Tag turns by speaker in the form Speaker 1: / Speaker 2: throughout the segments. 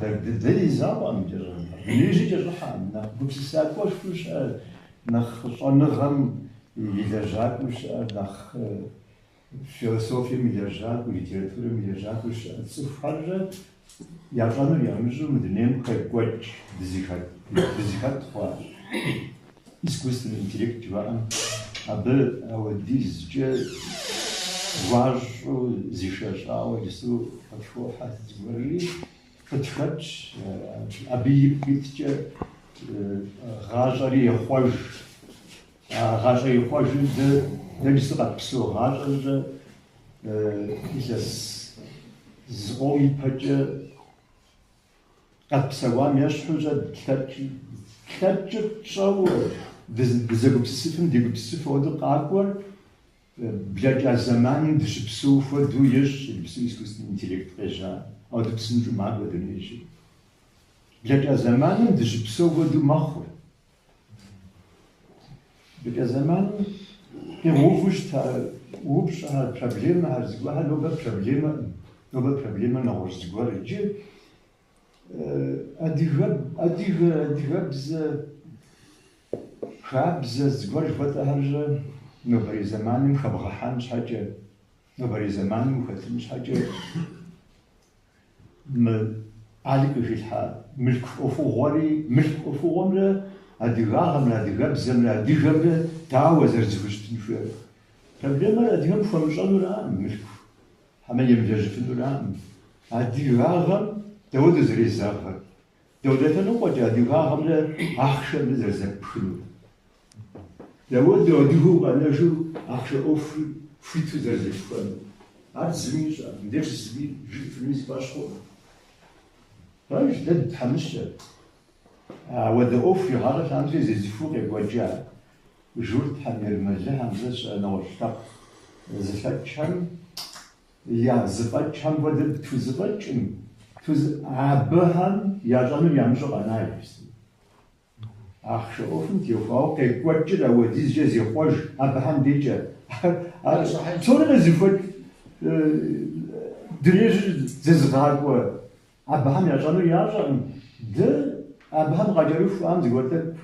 Speaker 1: Дэ ди закъуэкъым кӏэщӏыхьэр, дунеижьыр кӏэщӏыхьэкъым. Нэхъ гупсысакӏуэшхуэу щыӏэр, нэхъ щӏэныгъэм и лэжьакӏуэу щыӏэр, нэхъ философием и лэжьакӏуэу, литературэм и лэжьакӏуэу щыӏэ цӏыхухэррэ ящӏэнур ямыщӏэу мы дунейм къекӏуэкӏ дызыхэт хъуа искусственный интеллект жыхуаӏэм абы ауэдизкӏэ гуащӏэу зишэщӏауэ иджыпсту къытхохьэ зыгуэрри къытхэтщ, абы ипкъ иткӏэ гъащӏэри ехъуэж. А гъащӏэ ихъуэжыр дэ дэ иджыпсту къэтпсэу гъащӏэррэ илъэс зыкъом ипэкӏэ къэтпсэуам ещхьу щӏэ тлъэкӏыр тщӏэуэ, дызэгупсысыфым дегупсысыф хуэдэу къакӏуэр блэкӏа зэманым дыщыпсэу хуэдэу ещӏ иджыпсту искусственный интеллект къежьа, ауэдэу псынщӏэу макӏуэ дунеижьыр. Блэкӏа зэманым дыщыпсэу хуэдэу мэхъур. Блэкӏа зэманым къигъэуву щыта упщӏэхэр, проблемэхэр, зыгуэрхэр нобэ проблемэкъым, нобэ проблемэр нэгъуэщӏ зыгуэр. Иджы адыгэ, адыгэ, адыгэбзэ, хабзэ зыгуэр жыхуэтӏэхэр нобэрей зэманым хэбгъэхьэн щхьэкӏэ, нобэрей зэманым ухэтын щхьэкӏэ Мы Алик къыхилъхьа мылъку ӏуэхугъуэри, мылъку ӏуэхугъуэмрэ адыгагъэмрэ, адыгэбзэмрэ, адыгэмрэ дауэ зэрызэхущытын хуейр? Проблемэр адыгэм хуэмыщӏэнураӏым мылъку, хьэмэ емылэжьыфынураӏым. Адыгагъэм дауэдэу зэрезэгъыр? Дауэдэ лъэныкъуэкӏэ адыгагъэмрэ ахъшэмрэ зэрызэппхынур? Дауэдэу адыгэу къэнэжу ахъшэ ӏуэхур хуиту зэрызепхуэнур? Ар зыми ищӏэкъым, мыбдеж зыми жиӏэфынуи си фӏэщ хъукъым. Пэж, дэ дытхьэмыщкӏэ. Ауэдэ ӏуэху игъащӏэ лъандэрэ зезыхуэу къекӏуэкӏа журтхэм, ермэлыхэм, сэ сщӏэ нэгъуэщӏ лъэпкъ зылъэкӏхэм я зэфӏэкӏхэм хуэдэ тхузэфӏэкӏым, абыхэм ящӏэнур ямыщӏэу къэна иджыпсту. Ахъшэ ӏуэхум теухуауэ къекӏуэкӏыр ауэдизкӏэ зехъуэж абыхэм дежкӏэ. Ар псори къезыхуэкӏ дунеижьыр зезыгъакӏуэ абыхэм ящӏэнур ящӏэкъым. Дэ абыхэм къакӏэрыхуам зыгуэр тӏэкӏу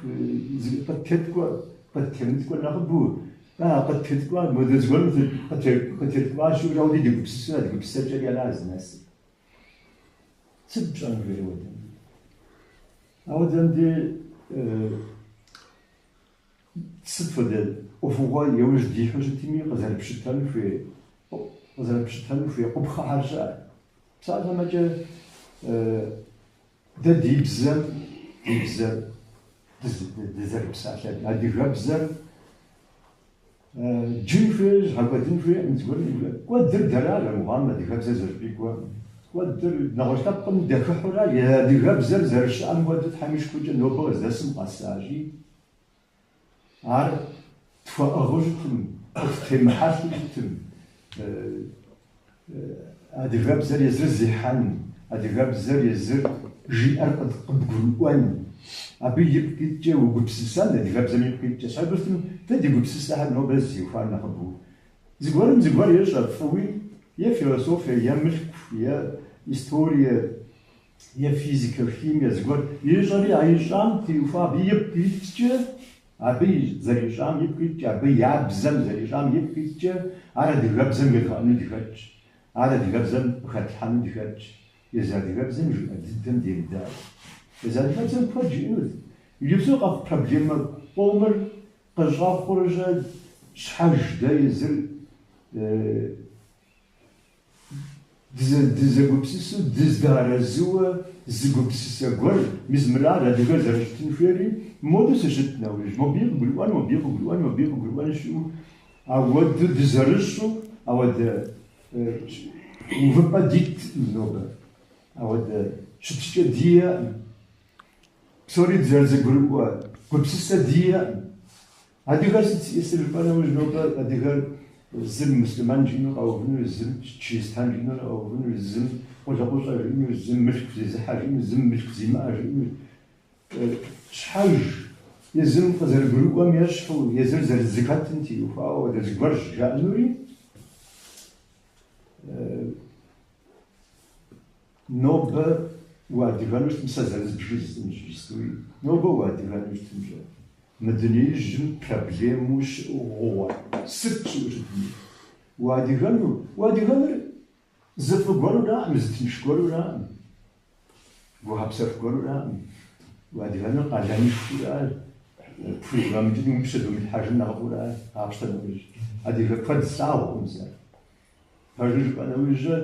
Speaker 1: къыттеткӏуэ, къыттемыткӏуэ нэхъыбэу, къыттеткӏуа, модэ зыгуэрым къытеткӏуащ жиӏэу ауэди дегупсысу, ди гупсысэкӏэри ара зынэсыр. Сыт пщӏэн хуейр ауэдэм? Ауэдэм де сыт хуэдэ ӏуэхугъуэ яужь дихьэу щытми, къызэрыпщытэн хуей, къызэрыпщытэн хуей къупхъэхэр щыӏэ. Псалъэмэкӏэ, дэ ди бзэм, ди бзэр дызэрыпсалъэ адыгэбзэр Джын хуейщ, гъэкӏуэдын хуейкъым зыгуэрым. Кӏуэдыр дэра армыхъуам адыгэбзэр зыщӏыпӏи кӏуэкъым. Кӏуэдыр нэгъуэщӏ лъэпкъым дахыхьэурэ я адыгэбзэр зэрыщыӏэм хуэдэу Тхьэм и шыкуркӏэ нобэ къыздэсым къэсащи, ар тхуэӏыгъыу щытым, къыттемыхьэлъэу щытым, Адыгэбзэр езыр зехьэн, адыгэбзэр езыр жиӏэр къыбгурыӏуэн, абы ипкъ иткӏэ угупсысэн, адыгэбзэм ипкъ иткӏэ. Щхьэ жыпӏэу щытым, дэ ди гупсысэхэр нобэ зытеухуар нэхъыбэу. Зыгуэрым зыгуэр ещӏэ фӏыуи, е философие, е мылъку, е историе, е физикэ, химие, зыгуэр ищӏэри, а ищӏам теухуа абы ипкъ иткӏэ, Абы зэрищӏам ипкъ иткӏэ, абы я бзэм зэрищӏам ипкъ иткӏэ, ар адыгэбзэм едгъэӏэну дыхэтщ, ар адыгэбзэм къыхэтлъхьэну дыхэтщ. Езы адыгэбзэм жиӏэ дыдэм демыдаӏуэу. Езы адыгэбзэм куэд жиӏэнут. Иджыпсту къэхъу проблемэ къомыр къыщӏэхъур-щэ щхьэж дэ езыр Дызэгупсысу, дыздэарэзыуэ зы гупсысэ гуэр, мис мырар адыгэр зэрыщытын хуейри, модэу сыщыт нэужь, мобыи къыгурыӏуэн, мобыи къыгурыӏуэн, мобыи къыгурыӏуэн щыӏэу, ауэдэу дызэрыщӏу, ауэдэ увыпӏэ диткъым нобэ, ауэдэ щытыкӏэ диӏэкъым, псори дызэрызэгурыӏуэ гупсысэ диӏэкъым. Адыгэр сыт зиӏысыр жыпӏэ нэужь, нобэ адыгэр зым муслъымэн жиӏэну къэувыну, зым чристэн жиӏэну къэувыну, зым къулыкъущӏэ жиӏэну, зым мылъку зезыхьэ жиӏэну, зым мылъку зимыӏэ жиӏэну. Щхьэж езым къызэрыгурыӏуэм ещхьу, езыр зэрызыхэтым теухуауэ апхуэдэ зыгуэрщ жаӏэнури. Нобэ. Уадыгэну щытым сэ зэрызбжыр жысӏэнщ иджыстуи. Нобэ уадыгэну щытымкӏэ. Мы дунеижьым проблемэу щыӏэу хъугъуэр сыт щыӏэу щытми. Уадыгэну, уадыгэныр зы фӏы гуэрураӏым, зы тынш гуэрураӏым, гугъэпсэху гуэрураӏым. Уадыгэныр къалэнышхуэра, пхузэфӏэмыкӏыну уи пщэ думылъхьэжым нэхъыфӏура, къапщтэ нэужь. Адыгэ куэд слъагъукъым сэ. Пэжу жыпӏэ нэужькӏэ,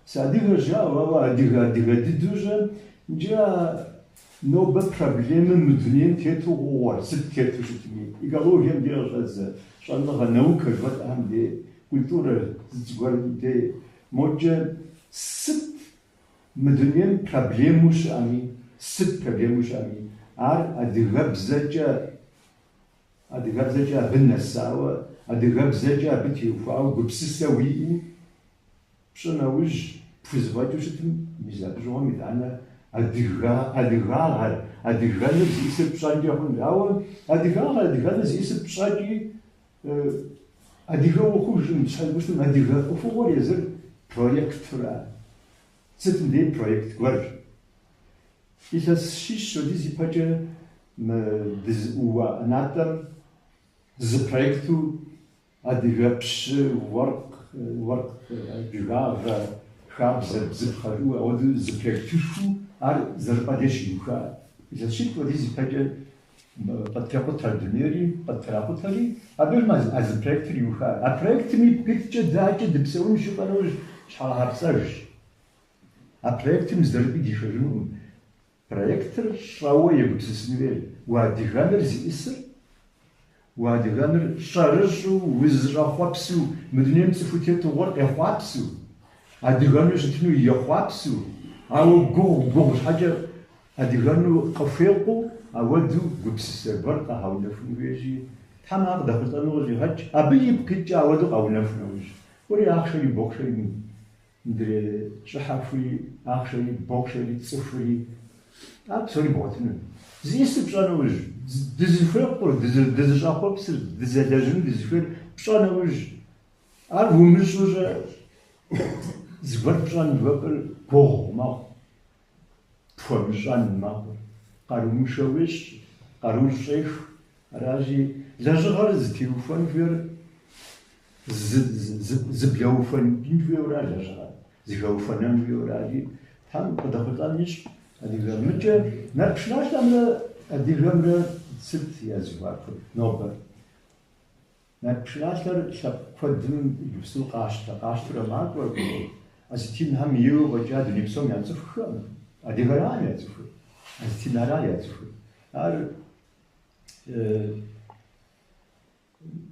Speaker 1: сыадыгэщ жаӏэу, ауэ адыгэ адыгэ дыдэу-щэ, иджы а нобэ проблемэ мы дунейм тету хъугъуэр, сыт тету щытми, экологием дей къыщӏэдзэ, щӏэныгъэ, наукэ жыхуэтӏэхэм дей, культурэ зыгуэрым дей, мокӏэ сыт мы дунейм проблемэу щыӏэми, сыт проблемэу щыӏэми, ар адыгэбзэкӏэ Адыгэбзэкӏэ абы нэсауэ, адыгэбзэкӏэ абы теухуауэ гупсысэ уиӏэу пщӏы нэужь, пхузэфӏэкӏыу щытым, мис абы щыгъуэм итӏанэ адыгагъэр, адыгэныр зиӏысыр пщӏэнкӏэ хъунущ. Ауэ адыгагъэр, адыгэныр зиӏысыр пщӏэкӏи адыгэ ухъужым, щхьэ жыпӏэу адыгэ ӏуэхугъуэр езыр проектура. Сытым дей проект гуэрщ. Илъэс щищ хуэдиз ипэкӏэ мы дызыӏууа ӏэнатӏэр зы проекту адыгэ пщы, уэркъ, уэркъ адыгагъэ, хабзэ, бзыпхъэ жыӏэу ауэдэу зы проектышхуэу ар зэрыпӏэ деж щиуха. Илъэс щитӏ хуэдиз ипэкӏэ къыттекъутэр дунейри, къыттракъутэри, абыхэм а зы проектыр иуха. А проектым ипкъ иткӏэ дэ адэкӏэ дыпсэунщ жыпӏэ нэужь щхьэгъэпцӏэжщ. А проектым здэщӏыпӏи дишэжынукъым. Проектыр щӏэуэ егупсысын хуейр, уадыгэныр зиӏысыр, уадыгэныр щӏэрыщӏу, узыщӏэхъуэпсу, мы дунейм цӏыхуу тету хъугъуэр къехъуапсэу, адыгэну щытыну ехъуапсэу, ауэ гугъу гугъу щхьэкӏэ адыгэну къыхуекъуу, ауэдэу гупсысэ гуэр къэгъэунэхун хуейщи, Тхьэм ар къыдэхъулӏэну къыщӏигъэкӏ, абы ипкъ иткӏэ ауэдэу къэунэху нэужь. Кӏуэри ахъшэри бохъшэри Мыдрей щӏыхьэхури, ахъшэри, бохъшэри, цӏыхури, ар псори бгъуэтыну. Зиӏысыр пщӏэ нэужь, дызыхуекъур, дызыщӏэхъуэпсыр, дызэлэжьыну дызыхуейр пщӏэ нэужь, ар умыщӏэу-щэ зыгуэр пщӏэн жыхуэпӏэр гугъу мэхъу. Пхуэмыщӏэн мэхъур. Къарууншэ уещӏ, къарур щӏех. Аращи, лэжьыгъэр зытеухуэн хуейр зыблэухуэнкӏын хуейуэра лэжьыгъэр, зыхэухуэнэн хуейуэращи, Тхьэм къыдэхъулӏэн ищӏ адыгэ мыкӏэ. Нарт пшыналъэмрэ адыгэмрэ сыт я зэхуакур нобэ? Нарт пшыналъэр лъэпкъ куэдым иджыпсту къащтэ, къащтэурэ макӏуэ, осетинхэм ейуэ фӏэкӏа дуней псом яцӏыхухэм, адыгэраӏым яцӏыхур, осетинхара яцӏыхур. Ар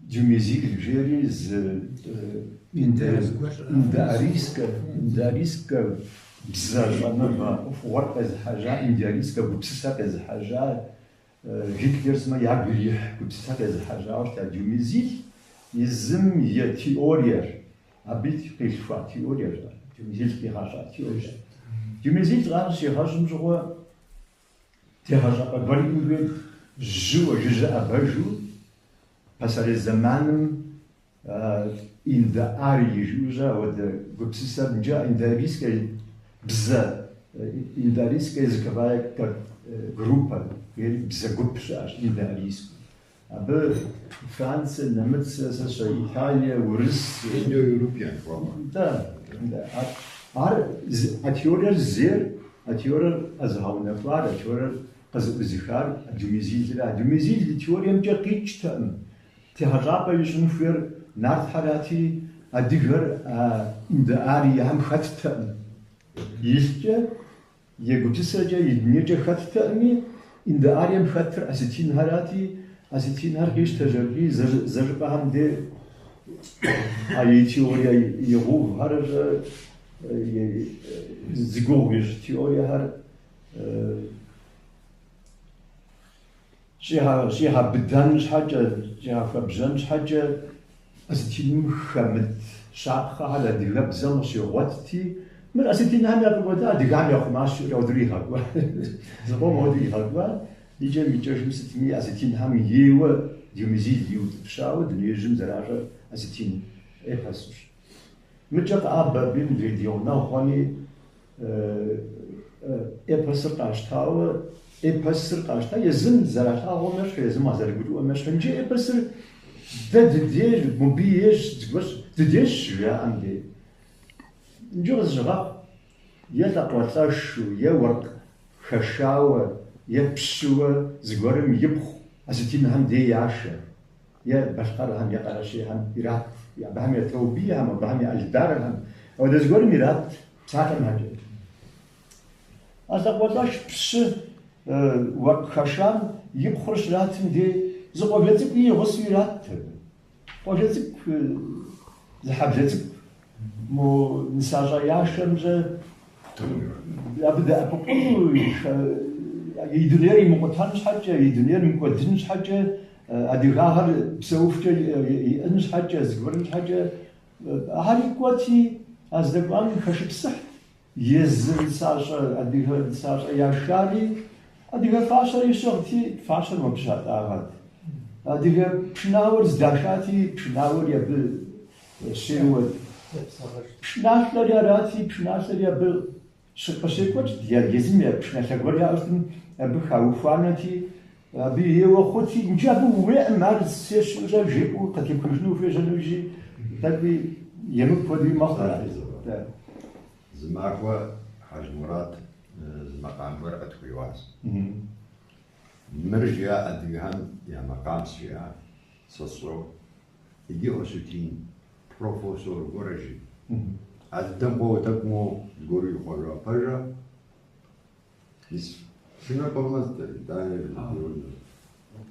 Speaker 1: Дюмезиль жери зы индоарийскэ, индоарийскэ бзэ щӏэныгъэ ӏуэхугъуэр къезыхьэжьа, индоарийскэ гупсысэ къезыхьэжьа Гитлер сымэ ягу ирихь гупсысэ къезыхьэжьауэ щыта Дюмезиль езым и теориер, абы къилъхуа теориерщ ар, Дюмезиль къигъэщӏа теориер. Дюмезиль ар щигъэщӏым щыгъуэ тегъэщӏапӏэ гуэр иӏэн хуейт, жьыуэ, жыжьэ ӏэбэжу, пасэрей зэманым Индоарий жиӏэу-щэ ауэдэ гупсысэмкӏэ индоарийскэ бзэ, индоарийская языковая группа, жери бзэ гуп щыӏэщ индоарийскэу. Абы Францие, нэмыцэ, сэ сщӏэ, Италие, урыс.
Speaker 2: Индоевропейн форма.
Speaker 1: Да, да. Ар а теориер зейр, а теориер къэзыгъэунэхуар, а теориер къызэӏузыхар Дюмезилра. Дюмезиль и теориемкӏэ къикӏтэкъым. Тегъэщӏапӏэ ищӏын хуейр нартхэрати, адыгэр а индоарийхэм хэттэкъым. Илъкӏэ, и гупсысэкӏэ, и дунейкӏэ хэттэкъыми, индоарием хэтыр осетинхэрати, осетинхэр къищтэщ аби зэщӏыпӏэхэм де а и теорие игъэувхэр, зи гугъу ищӏ теориехэр Щӏигъэбыдэн щхьэкӏэ, щӏигъэхуэбжьэн щхьэкӏэ осетиным хэмыт щапхъэхэр адыгэбзэм къыщигъуэтти, мыр осетинхэм яфӏэкӏуэда, адыгэхэм яхъумащ жиӏэри ауэдэу игъэкӏуа. Зыкъом ауэдэу игъэкӏуа, икӏэм икӏэжым сытми осетинхэм ейуэ Дюмезиль иутӏыпщауэ дунеижьым зэращӏэр осетин эпосущ. Мыкӏэ къэӏэбэ аби мыдрей ди гъунэгъухэми. Эпосыр къащтауэ, эпосыр къащта, езым зэралъагъум ещхьу, езым къазэрыгурыӏуэм ещхьу. Иджы эпосыр дэ дыдейщ, мобы ейщ, зыгуэрщ, дыдейщ щыжаӏэм дей. Иджы къызыщыгъэхъу, е лӏакъуэлӏэшу, е уэркъ хэшауэ, е пщыуэ зыгуэрым ипхъу осетинхэм дей яшэ, е балъкъэрхэм, е къэрэшейхэм ират, абыхэм я таубийхэм, абыхэм я алдархэм, апхуэдэ зыгуэрым ират псалъэм щхьэкӏэ. А лӏакъуэлӏэш пщы уэркъ хэшам и пхъур щратым дей зы къуажэ цӏыкӏуи и гъусэу иратт абы. Къуажэ цӏыкӏу, зы хьэблэ цӏыкӏу, мо нысащӏэ яшэмкӏэ абы дэӏэпыкъуну, и дунейр имыкъутэн щхьэкӏэ, и дунейр мыкӏуэдын щхьэкӏэ, адыгагъэр псэухукӏэ иӏэн щхьэкӏэ, зыгуэрым щхьэкӏэ, ахэри кӏуэти, а здэкӏуам хэшыпсыхьт. Езы нысащӏэ, адыгэ нысащӏэ яшари, адыгэ фащэри щыгъти, фащэр мобы щатӏагъэт. Адыгэ пшынауэр здашати, пшынауэри абы щеуэт. Пшыналъэри арати, пшыналъэри абы къыщекӏуэкӏт, езым я пшыналъэ гуэр яӏэу щытым, абы хаухуанэти, абы еуэ хъути, иджы абы ууейкъым, ар сещӏэ жепӏэу къытепхыжыну ухуежьэнужи, тӏэкӏуи емыкӏу хуэдэуи мэхъу ар.
Speaker 2: Зы махуэ Хьэжмурат зы макъам гуэр къытхуиӏуащ. Мыр жиӏа адыгэхэм я макъамщ, жиӏа, сэ сщӏэу. Иджы осетин профессор гуэрэ жи. А дыдэм кӏуэуэ тӏэкӏу моуэ зыгуэру ихъуэжа пэжа? Мис пшынэ пӏыгъмэ, итӏанэ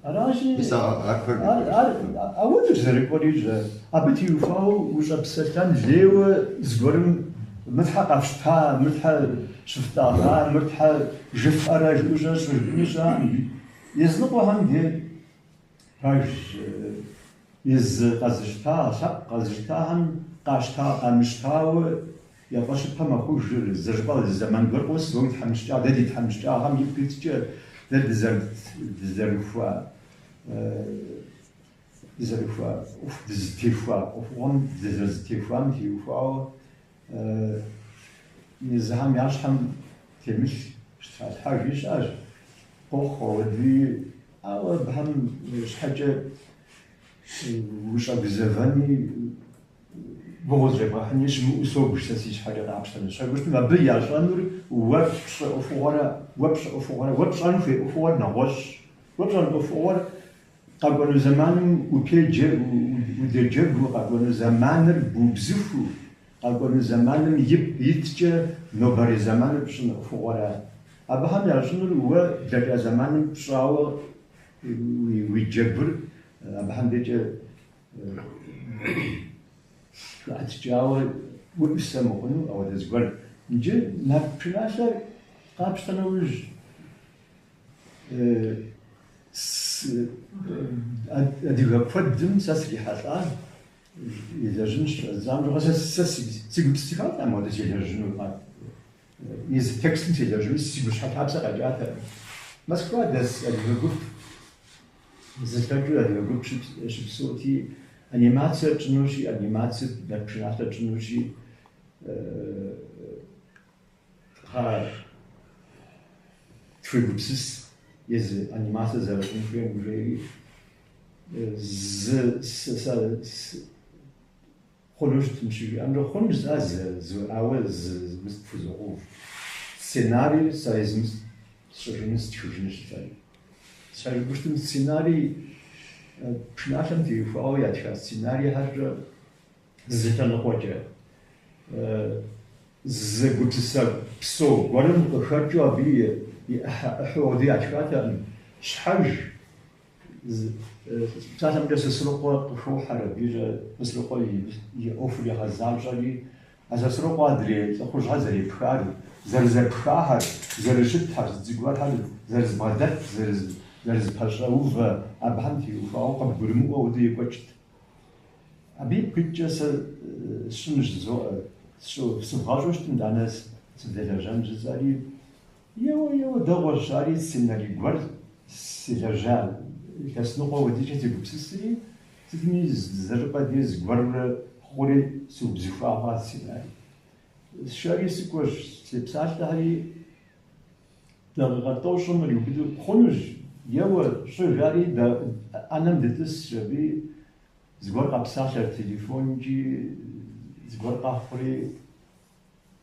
Speaker 1: Аращи, ар ауэдэу зэрыкӏуэри щӏэ. Абы теухуауэ ущӏэпсэлъэн лейуэ зыгуэрым мыр щхьэ къэфщта, мыр щхьэ щыфтӏэгъа, мыр щхьэ жыфӏэрэ жыӏэу щӏэ щӏыжыпӏэни щыӏэкъым. Языныкъуэхэм дей пэжщ, езы къэзыщта, лъэпкъ къэзыщтахэм къащта къамыщтауэ Я фӏэщыпэ мэхъужыр, зыщӏыпӏэ зэман гуэр къос, уэ уи тхьэмыщкӏагъ, дэ ди тхьэмыщкӏагъэм ипкъ иткӏэ, дэ дызэрыхуа дызэрыхуа ӏуэху, дызытехуа ӏуэхугъуэм дызэрызытехуам теухуауэ езыхэм я щхьэм темылъ щытралъхьэжи щыӏэщ. Къохъу ауэдэуи, ауэ абыхэм щхьэкӏэ ущӏэгузэвэни Гугъу зребгъэхьыни щымыӏэу собж сэ си щхьэкӏэ къапщтэмэ. Щхьэ жыпӏэмэ, абы ящӏэнур уэ пщӏэ ӏуэхугъуэрэ, уэ пщӏэ ӏуэхугъуэрэ, уэ пщӏэн хуей ӏуэхугъуэр нэгъуэщӏщ. Уэ пщӏэн ӏуэхугъуэр къэкӏуэну зэманым упеджэ, удэджэгуу, къэкӏуэну зэманыр бубзыхуу, къэкӏуэну зэманым ипкъ иткӏэ нобэрей зэманыр пщӏын ӏуэхугъуэра. Абыхэм ящӏынур уэ блэкӏа зэманым пщӏауэ уи джэгур абыхэм дежкӏэ Хэӏэтыкӏауэ уеӏусэ мыхъуну ауэдэ зыгуэр. Иджы нарт пшыналъэр къапщтэ нэужь, адыгэ куэдым сэ срихьэлӏа, елэжьын щыщӏэздзам щыгъуэ сэ сегупсысыххатэкъым ауэдэ селэжьыну. Езы текстым селэжьыну си гущхьэ лъапсэ къэкӏатэкъым. Москва дэс адыгэ гуп Зылъэкӏыу адыгэ гуп щыпсэути, анимацие тщӏынущи, анимацие нарт пшыналъэ тщӏынущи, кхъа тхуегупсыс езы анимацие зэрыщӏын хуейм жери, зы Хъуну щытым щыжиӏэмрэ хъун жысӏа зы, ауэ зы мыс пхузогъэув. Сценарийр сэ езым сщӏыжыну стхыжыну жысӏэри. Щхьэ жыпӏэу щытым сценарий пшыналъэм теухуауэ ятха сценарийхэр зы лъэныкъуэкӏэ зы гупсысэ псо гуэрым къыхэкӏыу абы и ӏыхьэ-ӏыхьэу ауэдэу ятхатэкъым. Щхьэж Псалъэмкӏэ Сосрыкъуэ къыхохьэр абы, Сосрыкъуэ и ӏуэхур егъэзащӏэри, а Сосрыкъуэ адрей лӏыхъужьхэр зэрепхар, зэрызэпхахэр, зэрыщытхэр, зыгуэрхэр зэрызбгъэдэт, зэрызыпэщӏэувэ, абыхэм теухуауэ къыбгурымыӏуэ хуэдэу екӏуэкӏт. Абы ипкъ иткӏэ сэ сщӏынущ жызоӏэ, сывгъэщӏу щытым, итӏанэ сывдэлэжьэн жысӏэри, Еуэ, еуэ, дэгъуэщ, ари сценарий гуэр селэжьа, илъэс ныкъуэ хуэдизкӏэ сегупсысри, сытми зыщӏыпӏэ дей зыгуэрурэ хъури сыубзыхуа хъуа сценарий. Сшэри сыкӏуэщ, сепсалъэхэри. Дакъикъэ тӏощӏым къриубыдэу хъунущ, еуэ, щӏы жари, ӏэнэм дытӏысщ аби, зыгуэр къэпсалъэрт телефонкӏи, зыгуэр къэхъури,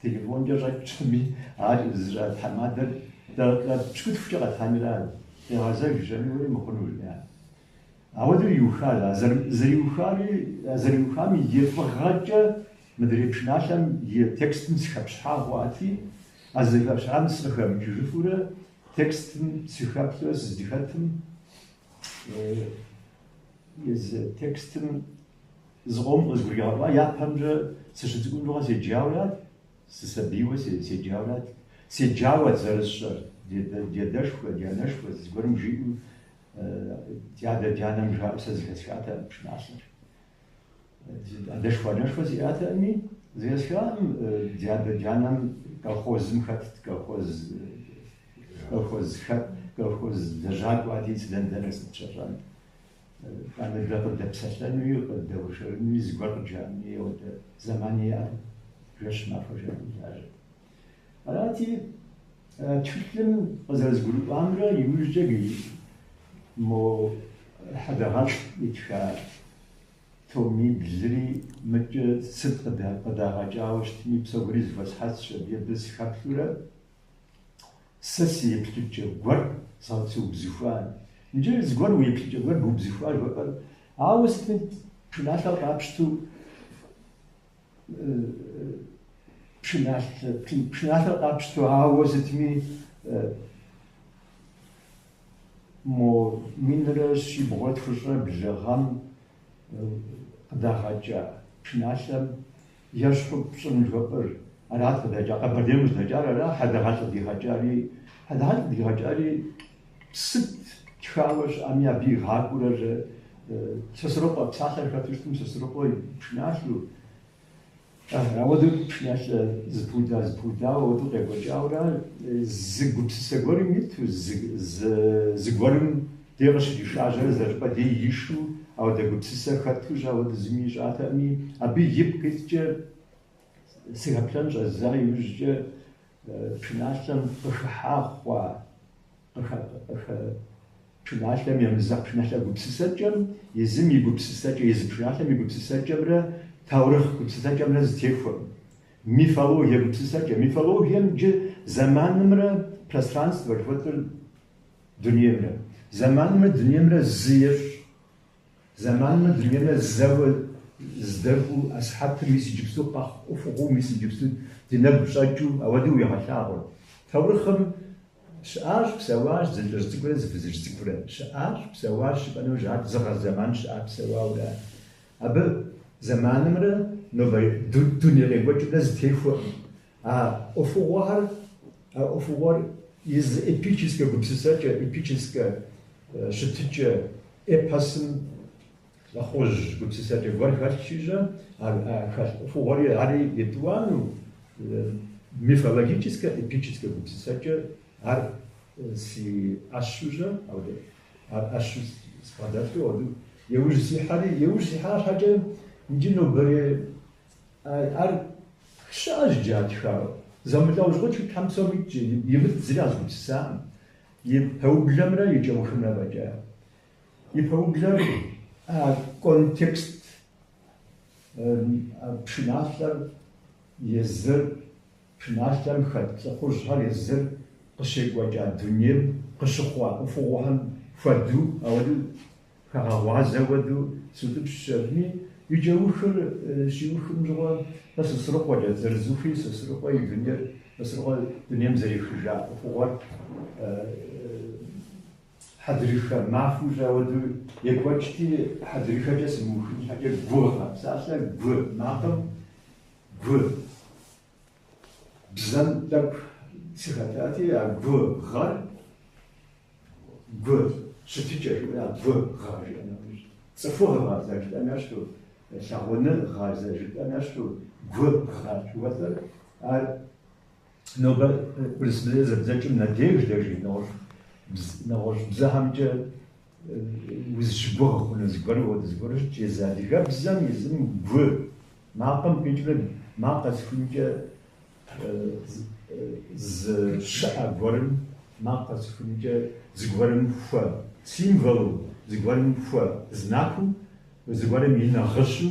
Speaker 1: телефонкӏэ щӏэкӏщ аби, ар зыщӏа тхьэмадэр дакъикъэ пщыкӏутхукӏэ къэтхьэнурат, къигъэзэжщ аби, уей мыхъуну жиӏа. Ауэдэу иухащ, а зэриухари, а зэриухам и фӏыгъэкӏэ мыдрей пшыналъэм и текстым сыхэпщхьа хъуати, а зыхэпщхьам сыкъыхэмыкӏыжыфурэ текстым сыхэплъурэ сыздыхэтым, езы текстым зыкъом къызгуригъэӏуа, япэмкӏэ сыщыцӏыкӏум щыгъуэ седжауэрат, сысабийуэ седжауэрат, седжауэт зэрысщӏэр, ди адэшхуэ, ди анэшхуэ зыгуэрым жиӏэу Ди адэ-ди анэм жаӏэу сэ зэхэсхатэкъым пшыналъэр. Адэшхуэ-анэшхуэ сиӏатэкъыми, зэхэсхакъым. Ди адэ-ди анэм колхозым хэтт, колхоз, колхоз хэт, колхоз лэжьакӏуэти, сыдэн дэнэ сыт щащӏэнт. Итӏанэ дэ къыдэпсэлъэнуи, къыдэуэршэрынуи, зыгуэр къыджаӏэнуи ауэдэ зэмани яӏэтэкъым, жэщ махуэ жаӏэу лажьэт. Арати, тхылъым къызэрызгурыӏуамрэ иужькӏэ мо Хьэдэгъэлӏ итха томиблри мыкӏэ сыт къыдагъэкӏауэ щытми, псори зэхуэсхьэсщ аби, абы сыхэплъурэ, сэ си еплъыкӏэ гуэр сыубзыхуа. Иджы зыгуэр уи еплъыкӏэ гуэр быубзыхуа жыхуэпӏэр, ауэ сытми пшыналъэр къапщту, Пшыналъэр къапщту, ауэ сытми мо минрэ щибгъурэ тхущӏрэ блы гъэм къыдагъэкӏа пшыналъэм ещхьу пщӏын жыхуэпӏэр арат къыдэкӏа. Къэбэрдейм къыщыдэкӏар ара, Хьэдэгъэлӏ къыдигъэкӏари, Хьэдэгъэлӏ къыдигъэкӏари сыт тхауэ щыӏэми абы игъакӏуэрэ Сосрыкъуэ псалъэр хэту щытым Сосрыкъуэ и пшыналъэу, ауэдэу пшыналъэ зыпыуда зыпыудауэ ауэдэу къекӏуэкӏауэрэ зы гупсысэ гуэрым иту, зыгуэрым дей къыщришажьэрэ зэрыщӏыпӏэ дей ишу, ауэдэ гупсысэ хэту ауэдэ зыми ищӏатэкъыми, абы ипкъ иткӏэ сыхэплъэн щӏэздза иужькӏэ пшыналъэм къыхыхьа хъуа. Пшыналъэм емызэгъ пшыналъэ гупсысэкӏэм езым и гупсысэкӏэ, езы пшыналъэм и гупсысэкӏэмрэ таурыхъ гупсысэкӏэмрэ зытехуэкъым. Мифологие гупсысэкӏэ. Мифологием иджы зэманымрэ пространствэ жыхуэтӏыр дунеймрэ. Зэманымрэ дунеймрэ зы ещӏ. Зэманымрэ дунеймрэ зэуэ здэкӏуу асыхьэтым мис иджыпсту къэхъу ӏуэхугъуэу мис иджыпсту ди нэгу щӏэкӏыу ауэдэу уегъэлъагъур. Таурыхъым Щыӏащ, псэуащ зы лӏыжь цӏыкӏурэ зы фызыжь цӏыкӏурэ. Щыӏащ, псэуащ жыпӏэ нэужь, ар зы гъэ зэман щыӏа псэуауэра. Абы зэманымрэ нобэ дуней къекӏуэкӏымрэ зытехуэкъым. А ӏуэхугъуэхэр, а ӏуэхугъуэр езы эпическэ гупсысэкӏэ, эпическэ щытыкӏэ эпосым лӏыхъужь гупсысэкӏэ гуэр хэлъщи-щэ, а хэлъ ӏуэхугъуэри ари етӏуанэу мифологическэ, эпическэ гупсысэкӏэ ар си ӏэщу-щэ, ауэдэ ар ӏэщу сбгъэдэлъу, ауэдэу еужь сихьэри, еужь сихьа щхьэкӏэ иджы нобэрей ар щыӏэщ иджы а тхауэ. Зэмылӏэужьыгъуэ тхылъхэм псом итщ, имыт зыри къэзгупсысакъым. И пэублэмрэ и кӏэухымрэ фӏэкӏа. И пэублэр а контекст пшыналъэр езыр, пшыналъэм хэт лӏыхъужьхэр езыр къыщекӏуэкӏа дунейм къыщыхъуа ӏуэхугъуэхэм хуэдэу, ауэдэу хэгъэгъуазэ хуэдэу сутӏыпщщ абыми, и кӏэухыр щиухым щыгъуэ Сосрыкъуэкӏэ зэрызухри Сосрыкъуэ и дунейр, Сосрыкъуэ дунейм зэрехыжа ӏуэхугъуэр Хьэдрыхэ махуэу ауэдэу екӏуэкӏти, хьэдрыхэкӏэ сымыухын щхьэкӏэ гугъэ псалъэр гу макъым гу бзэм тӏэкӏу сыхэтати, а гу гъэр гу щытыкӏэ жиӏэра, гу гъэ жиӏэ нэужь. Цӏыхугъэ зэрыжытӏэм ещхьу, лъагъуныгъэ зэрыжытӏэм ещхьу, гу гъэ жыхуэтӏэр ар Нобэ урысыбзэкӏэ зэбдзэкӏым надеждэ жи, нэгъуэщӏ бзэхэмкӏэ узыщыгугъ хъуну зыгуэру хуэдэ зыгуэру щытщ. Езы адыгэбзэм езым гу макъым къикӏрэ макъ къэсхункӏэ зы щыӏэ гуэрым Макъ къэсыхункӏэ зыгуэрым хуэ символу, зыгуэрым хуэ знакыу, зыгуэрым и нэгъыщу,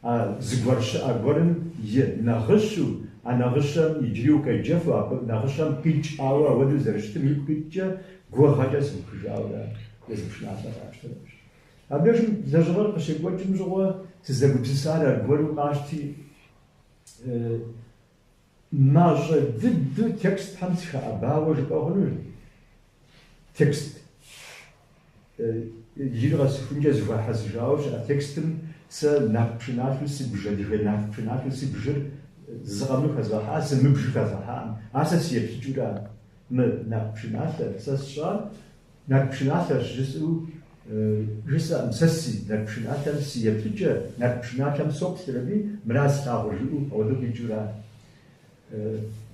Speaker 1: а зыгуэр щыӏэ гуэрым и нэгъыщу, а нэгъыщэм иджыри укъеджэфу, абы нэгъыщэм къикӏауэ ауэдэу зэрыщытым ипкъ иткӏэ гугъэкӏэ сыухыжауэра езы пшыналъэр къапщтэнущ. Абдежым лэжьыгъэр къыщекӏуэкӏым щыгъуэ сызэгупсысар аргуэру къащти, мащӏэ дыдэу текстхэм сыхэӏэбауэ жыпӏэ хъунущ. Текст иджыри къэсыхункӏэ зэхуахьэсыжауэ щыӏэ текстым сэ нарт пшыналъэу сыбж, адыгэ нарт пшыналъэу сыбжыр зы къэмынэу хэзгъэхьа, сымыбжыр хэзгъэхьаӏым. Ар сэ си еплъыкӏэура мы нарт пшыналъэр сэ сщӏар Нарт пшыналъэщ жысӏэу жысӏэкъым, сэ си нарт пшыналъэм си еплъыкӏэ, нарт пшыналъэм соплъыр аби, мыра слъагъур жиӏэу ауэдэу къикӏыура.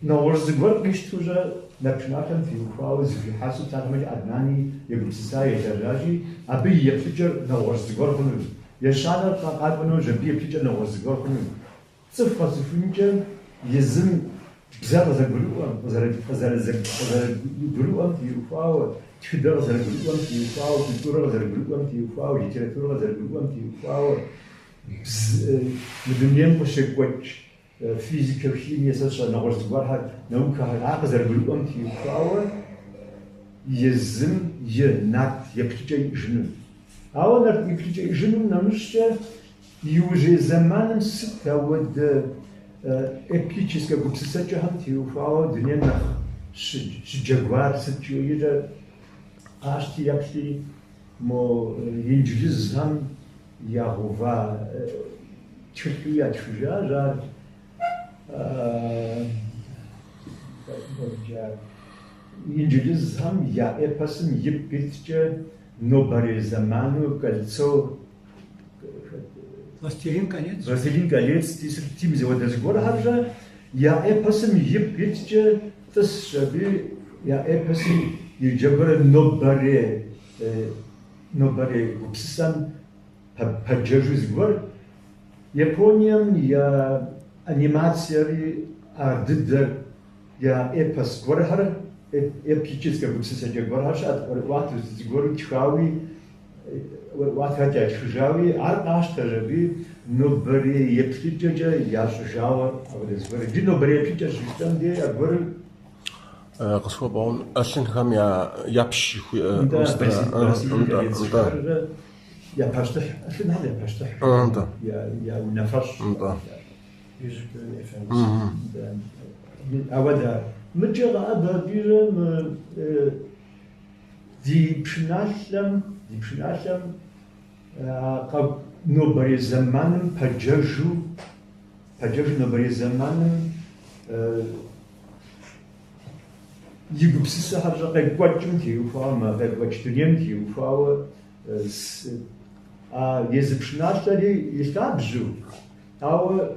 Speaker 1: Нэгъуэщӏ зыгуэр къищтэу-щэ нарт пшыналъэм теухуауэ зэхуихьэсу псалъэм Аднани егупсыса елэжьащи, абы и еплъыкӏэр нэгъуэщӏ зыгуэр хъунущ. Ещанэр къакӏуэ нэужь, абы и еплъыкӏэр нэгъуэщӏ зыгуэр хъунущ. Цӏыху къэсыхункӏэ езым бзэ къызэрыгурыӏуэм, къызэрыгурыӏуэм теухуауэ, тхыдэ къызэрыгурыӏуэм теухуауэ, культурэ къызэрыгурыӏуэм теухуауэ, литературэ къызэрыгурыӏуэм теухуауэ, мы дунейм къыщекӏуэкӏ физикэ, химие, сэ сщӏэ нэгъуэщӏ зыгуэрхэр, наукэхэр, ар къызэрыгурыӏуэм теухуауэ езым и нарт еплъыкӏэ иӏэжыну. Ауэ нарт еплъыкӏэ иӏэжынум нэмыщӏкӏэ Иужьрей зэманым сыт ауэдэ эпическэ гупсысэкӏэхэм теухуауэ дунейм нэхъ щыджэгуар сыт жиӏэкӏэ къащти еплъи мо инджылызхэм ягъэува тхылъуи ятхыжащ ар. Инджылызхэм я эпосым ипкъ иткӏэ нобэрей зэману кольцо
Speaker 3: Властелин колец.
Speaker 1: Властелин колец тим зыуэдэ зыгуэрхэр-щэ я эпосым ипкъ иткӏэ тӏысщ аби я эпосым иджэгурэ нобэрей нобэрей гупсысэм пэджэжу зыгуэр. Японием я анимациери ар дыдэр я эпос гуэрхэр, эпическэ гупсысэкӏэ гуэрхэр щыӏэт, ӏуэрыӏуатэу зыгуэру тхауи, ӏуэрыӏуатэхэр ятхыжауи, ар къащтэщ аби нобэрей еплъыкӏэкӏэ ящӏыжауэ апхуэдэ зыгуэр. Иджы нобэрей еплъыкӏэ щыжытӏэм дей аргуэрыр
Speaker 4: Къысхуэбгъэгъун ӏэлъынхэм япщ жыхуиӏэ
Speaker 1: Нтӏэ,
Speaker 4: Нтӏэ,
Speaker 1: Властелин
Speaker 4: нтӏэ,
Speaker 1: колец
Speaker 4: нтӏэ.
Speaker 1: жыхуаӏэрэ я пащтыхь, ӏэлъынхэм я пащтыхь,
Speaker 4: Нтӏэ.
Speaker 1: я унафэщӏ.
Speaker 4: Нтӏэ.
Speaker 3: Yüzüklerin Efendisi.
Speaker 1: Ауэдэ мыкӏэ къэӏэбэ абирэ мы Ди пшыналъэм, ди пшыналъэм а нобэрей зэманым пэджэжу, пэджэжу нобэрей зэманым и гупсысэхэр щӏэ къекӏуэкӏым теухуауэ, мы къекӏуэкӏ дунейм теухуауэ а езы пшыналъэри и лъабжьэу, ауэ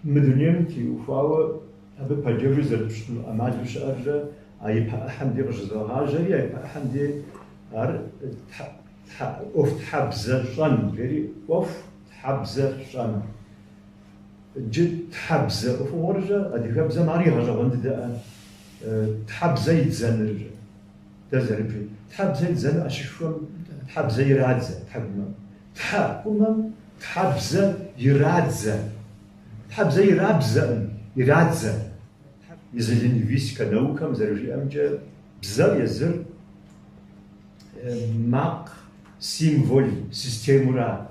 Speaker 1: мы дунейм теухуауэ абы пэджэжу зэрыпщӏыну ӏэмалу щыӏэррэ а ипэ ӏыхьэм дей къыщызогъажьэри, а ипэ ӏыхьэм дей ар ӏуэхутхьэбзэ щӏэн жери, ӏуэху тхьэбзэ щӏэн. Иджы тхьэбзэ ӏуэхугъуэрщэ адыгэбзэм ар игъэщӏэгъуэн дыдэӏэ, тхьэбзэ идзэнырщэ. Дэ зэрыбжыр. Тхьэбзэ идзэну ӏэщышхуэм тхьэбзэ ирадзэ тхьэкӏумэм. Тхьэкӏумэм тхьэбзэ ирадзэ. Тхьэбзэ ирабзэӏым, ирадзэ. Езы лингвистикэ наукэм зэрыжиӏэмкӏэ, бзэр езыр макъ символ системура.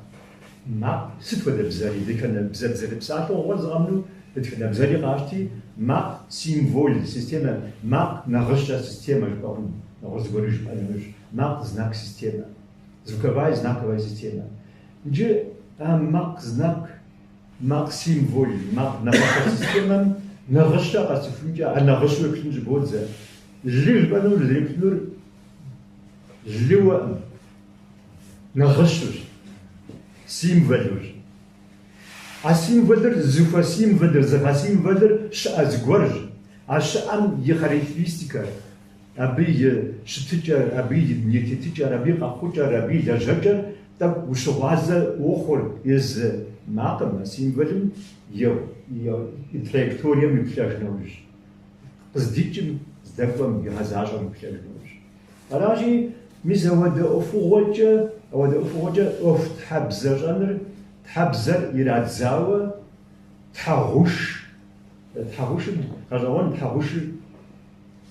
Speaker 1: Макъ сыт хуэдэ бзэри, дэтхэнэ бзэ дызэрыпсалъэу хъуэр зы къэмынэу, дэтхэнэ бзэри къащти, макъ символ системэ, макъ нэгъыщэ системэ жыпӏэ хъуну, нэгъуэщӏ зыгуэру жыпӏэн хуейщ, макъ знак системэ, звуковая знаковая системэ. Иджы а макъ знак Макъ символ, макъ нэгъыщэ системэм нэгъыщэ къэсыхункӏэ, а нэгъыщэу еплъын щӏыбодзэ. Лы жыпӏэну зэреплъынур лыуэӏым, нэгъыщэущ, символущ. А символыр зыхуэсимволыр, зыгъэсимволыр щыӏэ зыгуэрщ. А щыӏэм и характеристикэр, абы и щытыкӏэр, абы и дуней тетыкӏэр, абы и къэхъукӏэр, абы и лэжьэкӏэр тӏэкӏу ущыгъуазэ уохъур езы макъым, а символым и траекторием уиплъэж нэужь. Къыздикӏым, здэкӏуэм, игъэзащӏэм уплъэж хъунущ. Аращи, мис ауэдэ ӏуэхугъуэкӏэ, ауэдэ ӏуэхугъуэкӏэ ӏуэхутхьэбзэ щӏэныр, тхьэбзэр ирадзауэ тхьэгъуш, тхьэгъушыр, гъэщӏэгъуэн тхьэгъушыр,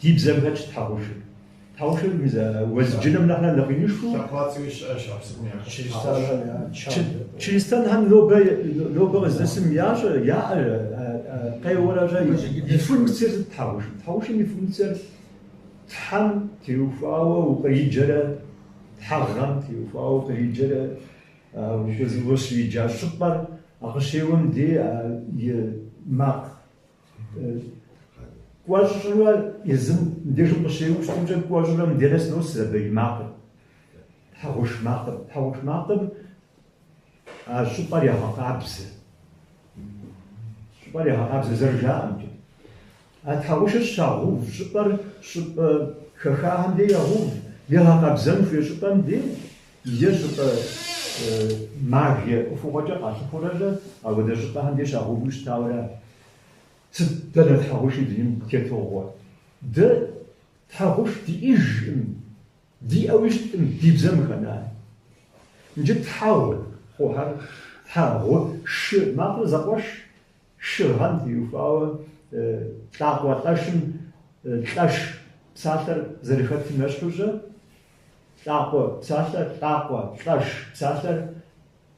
Speaker 1: ди бзэм хэтщ тхьэгъушыр. Тхьэгъушыр мис а уэзджынэм нэхърэ нэхъ инышхуэу.
Speaker 4: Лъакъуацӏэуи щыӏэщ а псым я
Speaker 3: Чыристанхэм я чан.
Speaker 1: Чыристэнхэм нобэ, нобэ къыздэсым ящӏэ, яӏэ къеуэрэ и функциер сыт тхьэгъушым? Тхьэгъушым и функциер Тхьэм теухуауэ укъриджэрэ, тхьэгъэм теухуауэ укъриджэрэ, укъыщриджа щӏыпӏэр а къыщеуэм дей и макъ кӏуэщӏрэ езым мыбдежым къыщеуэу щытымкӏэ кӏуэщӏрэ мыбдеж нэс нос абы и макъыр. Тхьэгъуш макъыр. Тхьэгъуш макъым а щӏыпӏэр егъэкъабзэ. Щӏыпӏэр егъэкъабзэ зэрыжаӏэмкӏэ. А тхьэгъушыр щагъэув щӏыпӏэр щӏыпӏэ хэхахэм дей ягъэув, ягъэкъэбзэн хуей щӏыпӏэм дей е щӏыпӏэ магие ӏуэхугъуэкӏэ къалъыхъуэрэ апхуэдэ щӏыпӏэхэм дей щагъэуву щытауэра. Сыт дэнэ тхьэгъуши дунейм тетыгъуэ? Дэ тхьэгъуш диӏэжкъым, диӏэуи щыткъым ди бзэм хэна. Иджы тхьэгъу хъухэр, тхьэгъу шы макъыр зэкъуэш, шыгъэм теухуауэ лӏакъуэ лӏэшым лӏэш псалъэр зэрыхэтым ещхьу-щэ, лӏакъуэ псалъэр лӏакъуэ лӏэш псалъэр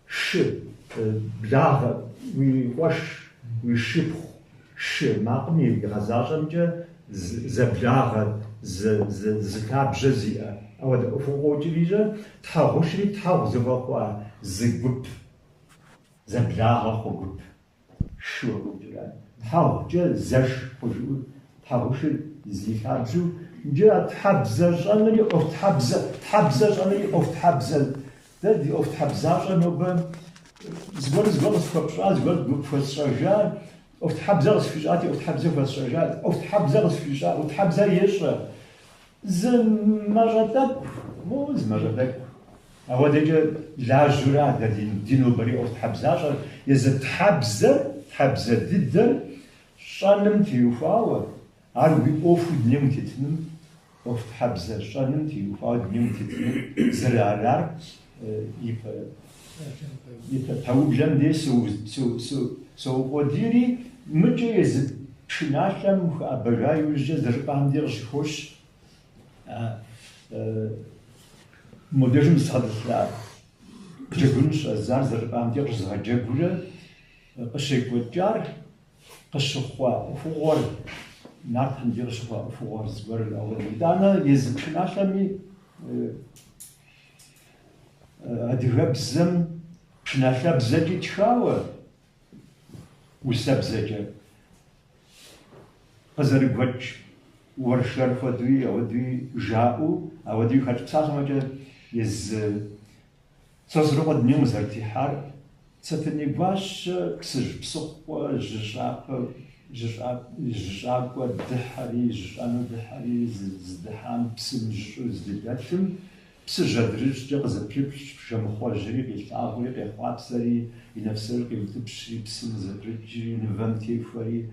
Speaker 1: шы благъэ, уи къуэш, уи шыпхъу, шы макъым игъэзащӏэмкӏэ зэблагъэ, зы лъабжьэ зиӏэ. Ауэдэ ӏуэхугъуэ къокӏри-щэ, тхьэгъушри тхьэгъу зыхуэхъуа зы гуп, зэблагъэ хъу гуп. Шыуэ къокӏра. Тхьэгъукӏэ зэш хъужу, тхьэгъушыр зи лъабжьэу. Иджы а тхьэбзэ щӏэнри ӏуэхутхьэбзэ, тхьэбзэ щӏэнри ӏуэхутхьэбзэ. Дэ ди ӏуэхутхьэбзащӏэр нобэ зыгуэр зыгуэр къысхуэпщӏа, зыгуэр пхуэсщӏэжа, ӏуэхутхьэбзэ къысхуищӏати, ӏуэхутхьэбзэ хуэсщӏэжа, ӏуэхутхьэбзэ къысхуищӏа, ӏуэхутхьэбзэр ещӏэ. Зы мащӏэ тӏэкӏу, мо зы мащӏэ тӏэкӏу. Ауэдэкӏэ лажьэура дэ ди нобэрей ӏуэхутхьэбзащӏэр, езы тхьэбзэр, тхьэбзэ дыдэр щӏэным теухуауэ, ар уи ӏуэхуу дунейм утетыным, ӏуэхутхьэбзэ щӏэным теухуауэ дунейм утетыным зэрыарар ипэ ипэ пэублэм дей соукъуэдийри, мыкӏэ езы пшыналъэм ухэӏэбэжа иужькӏэ зыщӏыпӏэхэм дей къыщыхощ мобдежым згъэтӏылъа джэгун щӏэздзар зыщӏыпӏэхэм дей къыщызгъэджэгурэ къыщекӏуэкӏар, къыщыхъуа ӏуэхугъуэр, нартхэм дей къыщыхъуа ӏуэхугъуэр зыгуэр ауэдэ. Итӏанэ езы пшыналъэми адыгэбзэм пшыналъэбзэкӏи тхауэ, усэбзэкӏэ къызэрыгуэкӏ уэршэр хуэдэуи, ауэдэуи жаӏэу, ауэдэуи хэтщ. Псалъэм щхьэкӏэ езы Сосрыкъуэ дунейм къызэрытехьар Сэтэней гуащэ Псыжь псыхъуэ жьыщӏапэ, жьыщӏакӏуэ дыхьэри, жьыщӏэну дыхьэри, зыдыхьам псым жьыщӏэу здыдэлъым, Псыжь адрыщӏкӏэ къызэпрыплъщ, Жэмыхъуэжьри къилъагъури, къехъуапсэри, и нэпсырыр къиутӏыпщри, псым зэпрыкӏри, нывэм техуэри.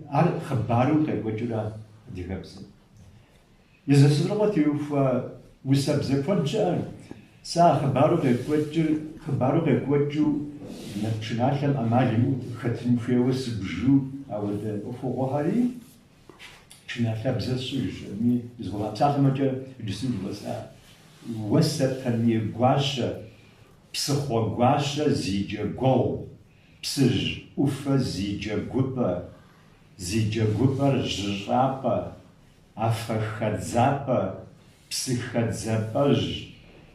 Speaker 1: Ар хъыбару къекӏуэкӏыура адыгэбзэм. Езы Сосрыкъуэ теухуа усэбзэ куэд щыӏэр. Сэ а хъыбару къекӏуэкӏыр, хъыбару къекӏуэкӏыу нарт пшыналъэм ӏэмал имыӏэу хэтын хуейуэ сыбжу ауэдэ ӏуэхугъуэхэри пшыналъэбзэ сщӏыжми, зыгуэрэ псалъэм щхьэкӏэ иджыпсту жыхуэсӏа уэ Сэтэней гуащэ, псыхъуэ гуащэ зи джэгуэгъу, Псыжь ӏуфэ зи джэгупӏэ, зи джэгупӏэр жьыщӏапӏэ, афэ хэдзапӏэ, псы хэдзапӏэжь,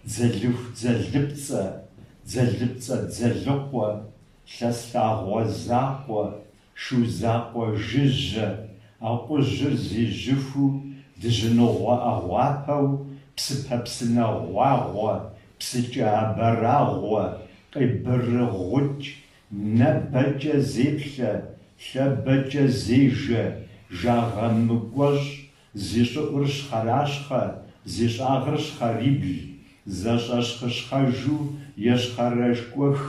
Speaker 1: дзэлыху дзэлыпцӏэ, дзэлыпцӏэ дзэлыкъуэ, лъэс лъагъуэ закъуэ, шу закъуэ жыжьэ, акъужьыр зи жьыхуу, дыжьыныгъуэ ӏэгъуапэу, псыпэ псынэ гъуагъуэ, псыкӏэ абэрагъуэ, къибыргъукӏ, нэбэкӏэ зеплъэ, лъэбэкӏэ зежэ, жагъэ мыкӏуэщӏ, зи щӏыӏур щхъэращхъэ, зи щӏагъыр щхъэрибл, зэщӏэщхъыщхъэжу ещхъэрэшкӏуэх,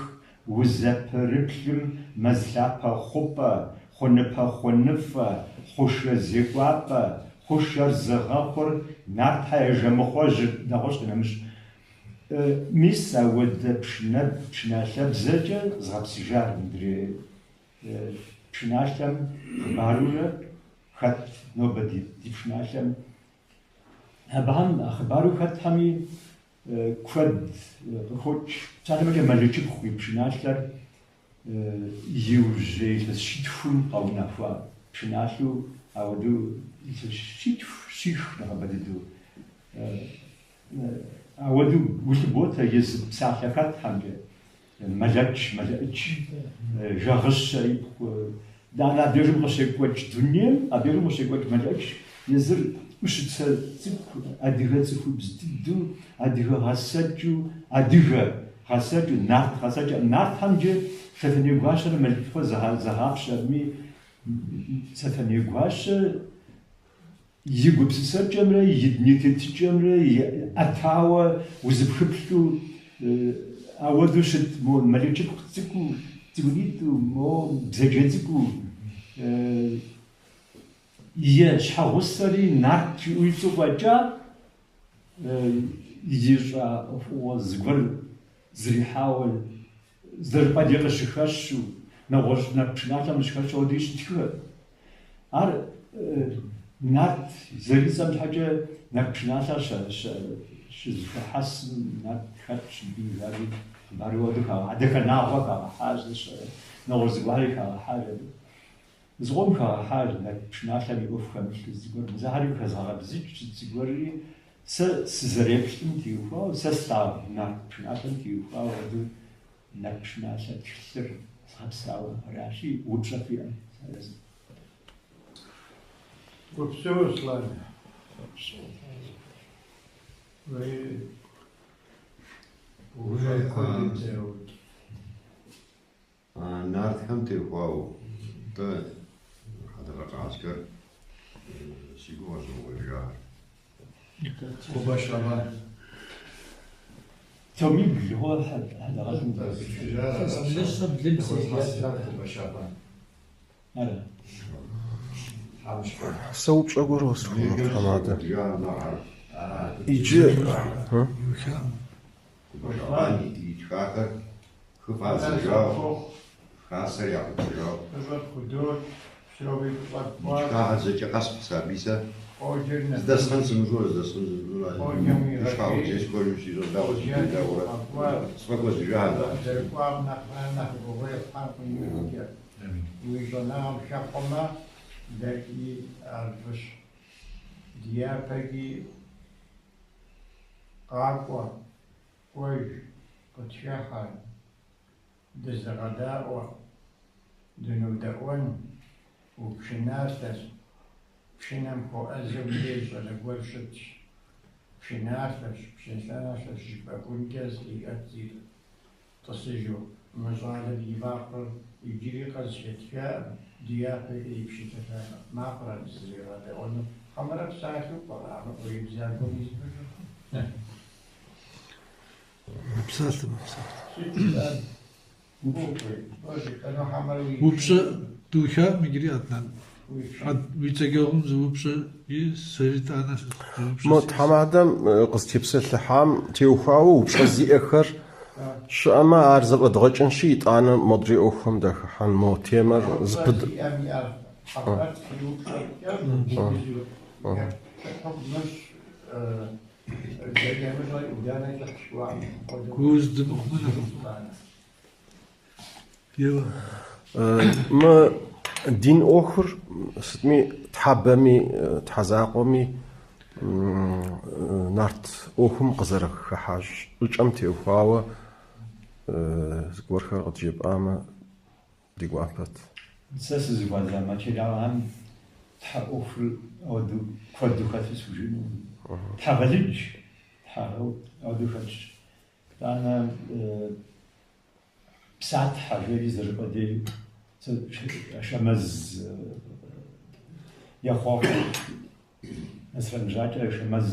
Speaker 1: узэпырыплъым мэз лъапэ хъупӏэ, хъуныпэ хъуныфӏэ, хъушэ зекӏуапӏэ, Хъушэр зыгъэхъур Нартхьэ я жэмыхъуэжьыр, нэгъуэщӏ къинэмыщӏ. Мис ауэдэ пшынэ пшыналъэбзэкӏэ згъэпсыжар мыдрей пшыналъэм хъыбарурэ хэт нобэ ди пшыналъэм. Абыхэм хъыбару хэтхэми куэд къыхокӏ. Псалъэм щхьэкӏэ Мэлычыпхъу и пшыналъэр иужьрей илъэс щитхум къэунэхуа пшыналъэу ауэдэу илъэс щитху, щих нэхъыбэ дыдэу. Ауэдэу гу лъыботэ езы псалъэ хэтхэмкӏэ, Мэлэч, мэлэӏыч, Жагъыщэ ипхъу. Итӏанэ абдежым къыщекӏуэкӏ дунейм, абдежым къыщекӏуэкӏ Мэлэч езыр ӏущыцэ цӏыкӏу, адыгэ цӏыхубз дыдэу, адыгэ гъэсэкӏыу, адыгэ гъэсэкӏыу, нарт гъэсэкӏэ. Нартхэмкӏэ Сэтэней гуащэрэ Мэлычыпхъур зэгъапщэ абыми Сэтэней гуащэ И гупсысэкӏэмрэ и дуней тетыкӏэмрэ ӏэтауэ узыпхыплъу ауэдэу щыт мо Мэлычыпхъу цӏыкӏуу, цӏыкӏунитӏу, мо бзаджэ цӏыкӏуу, и щхьэгъусэри нарт жиӏэу и цӏэу фӏэкӏа, ищӏа ӏуэхугъуэ зыгуэр зрихьауэ зэрыщӏыпӏэ дей къыщыхэщу, нэгъуэщӏ нарт пшыналъэм къыщыхэщу ауэдэуи щытхэ. Ар нарт зэрицӏэм щхьэкӏэ нарт пшыналъэр щызэхуахьэсым нарт хэтщ мыбы жари хъыбар ауэдэу хагъэхьа, Дахэнагъуэ хагъэхьащ, нэгъуэщӏ зыгуэрхэри хагъэхьащ абы. Зыкъом хагъэхьащ нарт пшыналъэм и ӏуэху хэмылъу зыгуэр. Мис ахьэри къыхэзгъэкъэбзыкӏ зыгуэрри Сэ сызэреплъым теухуауэ, сэ слъагъу нарт пшыналъэм теухуауэ ауэдэу нарт пшыналъэ тхылъыр згъэпсауэ аращи, упщӏэ фиӏэм сыарэзы.
Speaker 5: Упсэу, Аслъэн. Уи упщӏэ куэдым теухуа.
Speaker 2: Нартхэм теухуауэ дэ Хьэдэгъэлӏ Аскэр си гугъэщ зыугъуеижар.
Speaker 4: Кубэ Шабан.
Speaker 1: Томибл хъуа Хьэдэгъэлӏым.
Speaker 6: Илъэс блым седжащ.
Speaker 4: Кубэ Шабан.
Speaker 1: Ара.
Speaker 3: Сэ упщӏэ гуэр уэстыну, тхьэмадэ. Иджы...
Speaker 2: Кубэ Шабан итхахэр хыфӏадзэжауэ, хасэр якъутэжауэ. Итхахэр зэкӏэ къэсхь сабий сэ. Здэсхьын сымыщӏэу, здэсхьын сымыщӏэу, ищхьэӏуэ зесхуэжу си щӏалэгъуэ си делэгъуэрэ сфӏэкӏуэдыжа.
Speaker 5: Зэрыкӏуам нэхърэ нэхъ гугъуехьхэм къимыхькӏэ, уи щӏэныгъэм хэхъуэмэ, дэркӏи ар фӏыщ. Дяпэкӏи къакӏуэ, кӏуэж, къытхыхьэ, дызыгъэдаӏуэ, дынодэӏуэн, упшыналъэщ, пшынэм хуэӏэзэу мыбдеж щӏалэ гуэр щытщ. Пшыналъэщ, пшыналъэщ жыпӏэхункӏэ зриӏэт тӏысыжу. Мы щӏалэм и макъыр иджыри къэс зэхэтхакъым, дяпэкӏэ и пшынэ макъыр абы дызригъэдэӏуэну хьэмэрэ псалъэу пӏэрэ, абы и бзагуэм измыжу?
Speaker 6: Мыпсалъэ, мыпсалъэ.
Speaker 5: Сыт жиӏэн? Упщӏэ жиӏэну хьэмэрэ уи
Speaker 6: Упщӏэ дыухакъым иджыри, Аднан. Уи цӏэджэгъум зы упщӏэ и сэри итӏанэ зы упщӏэ
Speaker 3: Мо
Speaker 6: сиӏэщ.
Speaker 3: тхьэмадэм къызытепсэлъыхьам теухуауэ упщӏэ зиӏэхэр щыӏэмэ, ар зэфӏэдгъэкӏынщи, итӏанэ модрей ӏуэхухэм дахыхьэн мо темэр
Speaker 5: Упщӏэ
Speaker 3: зыпыд...
Speaker 5: зиӏэм иӏэр хьэбэт и упщӏэкӏэ кӏыхьу мыщӏ зэкӏэмыщӏэ ӏуданэ кӏыхь жыхуаӏэм хуэдэу.
Speaker 6: Гууз дымыхъумэ нэхъыфӏ. Еуэ.
Speaker 3: Мы дин ӏуэхур сытми тхьэбэми, тхьэ закъуэми нарт ӏуэхум къызэрыхыхьа щӏыкӏэм теухуауэ зыгуэрхэр къыджепӏамэ ди гуапэт.
Speaker 1: Сэ сызыхуэза материалхэм тхьэ ӏуэхур ауэдэу куэду хэту схужыӏэнукъым. Тхьэгъэлыдж, тхьэ ауэдэу хэтщ. Итӏанэ Псатхьэ жери зэрыщӏыпӏэ дей Ашэмэз ехъуэхъу. Насрэн Жьакӏэ Ашэмэз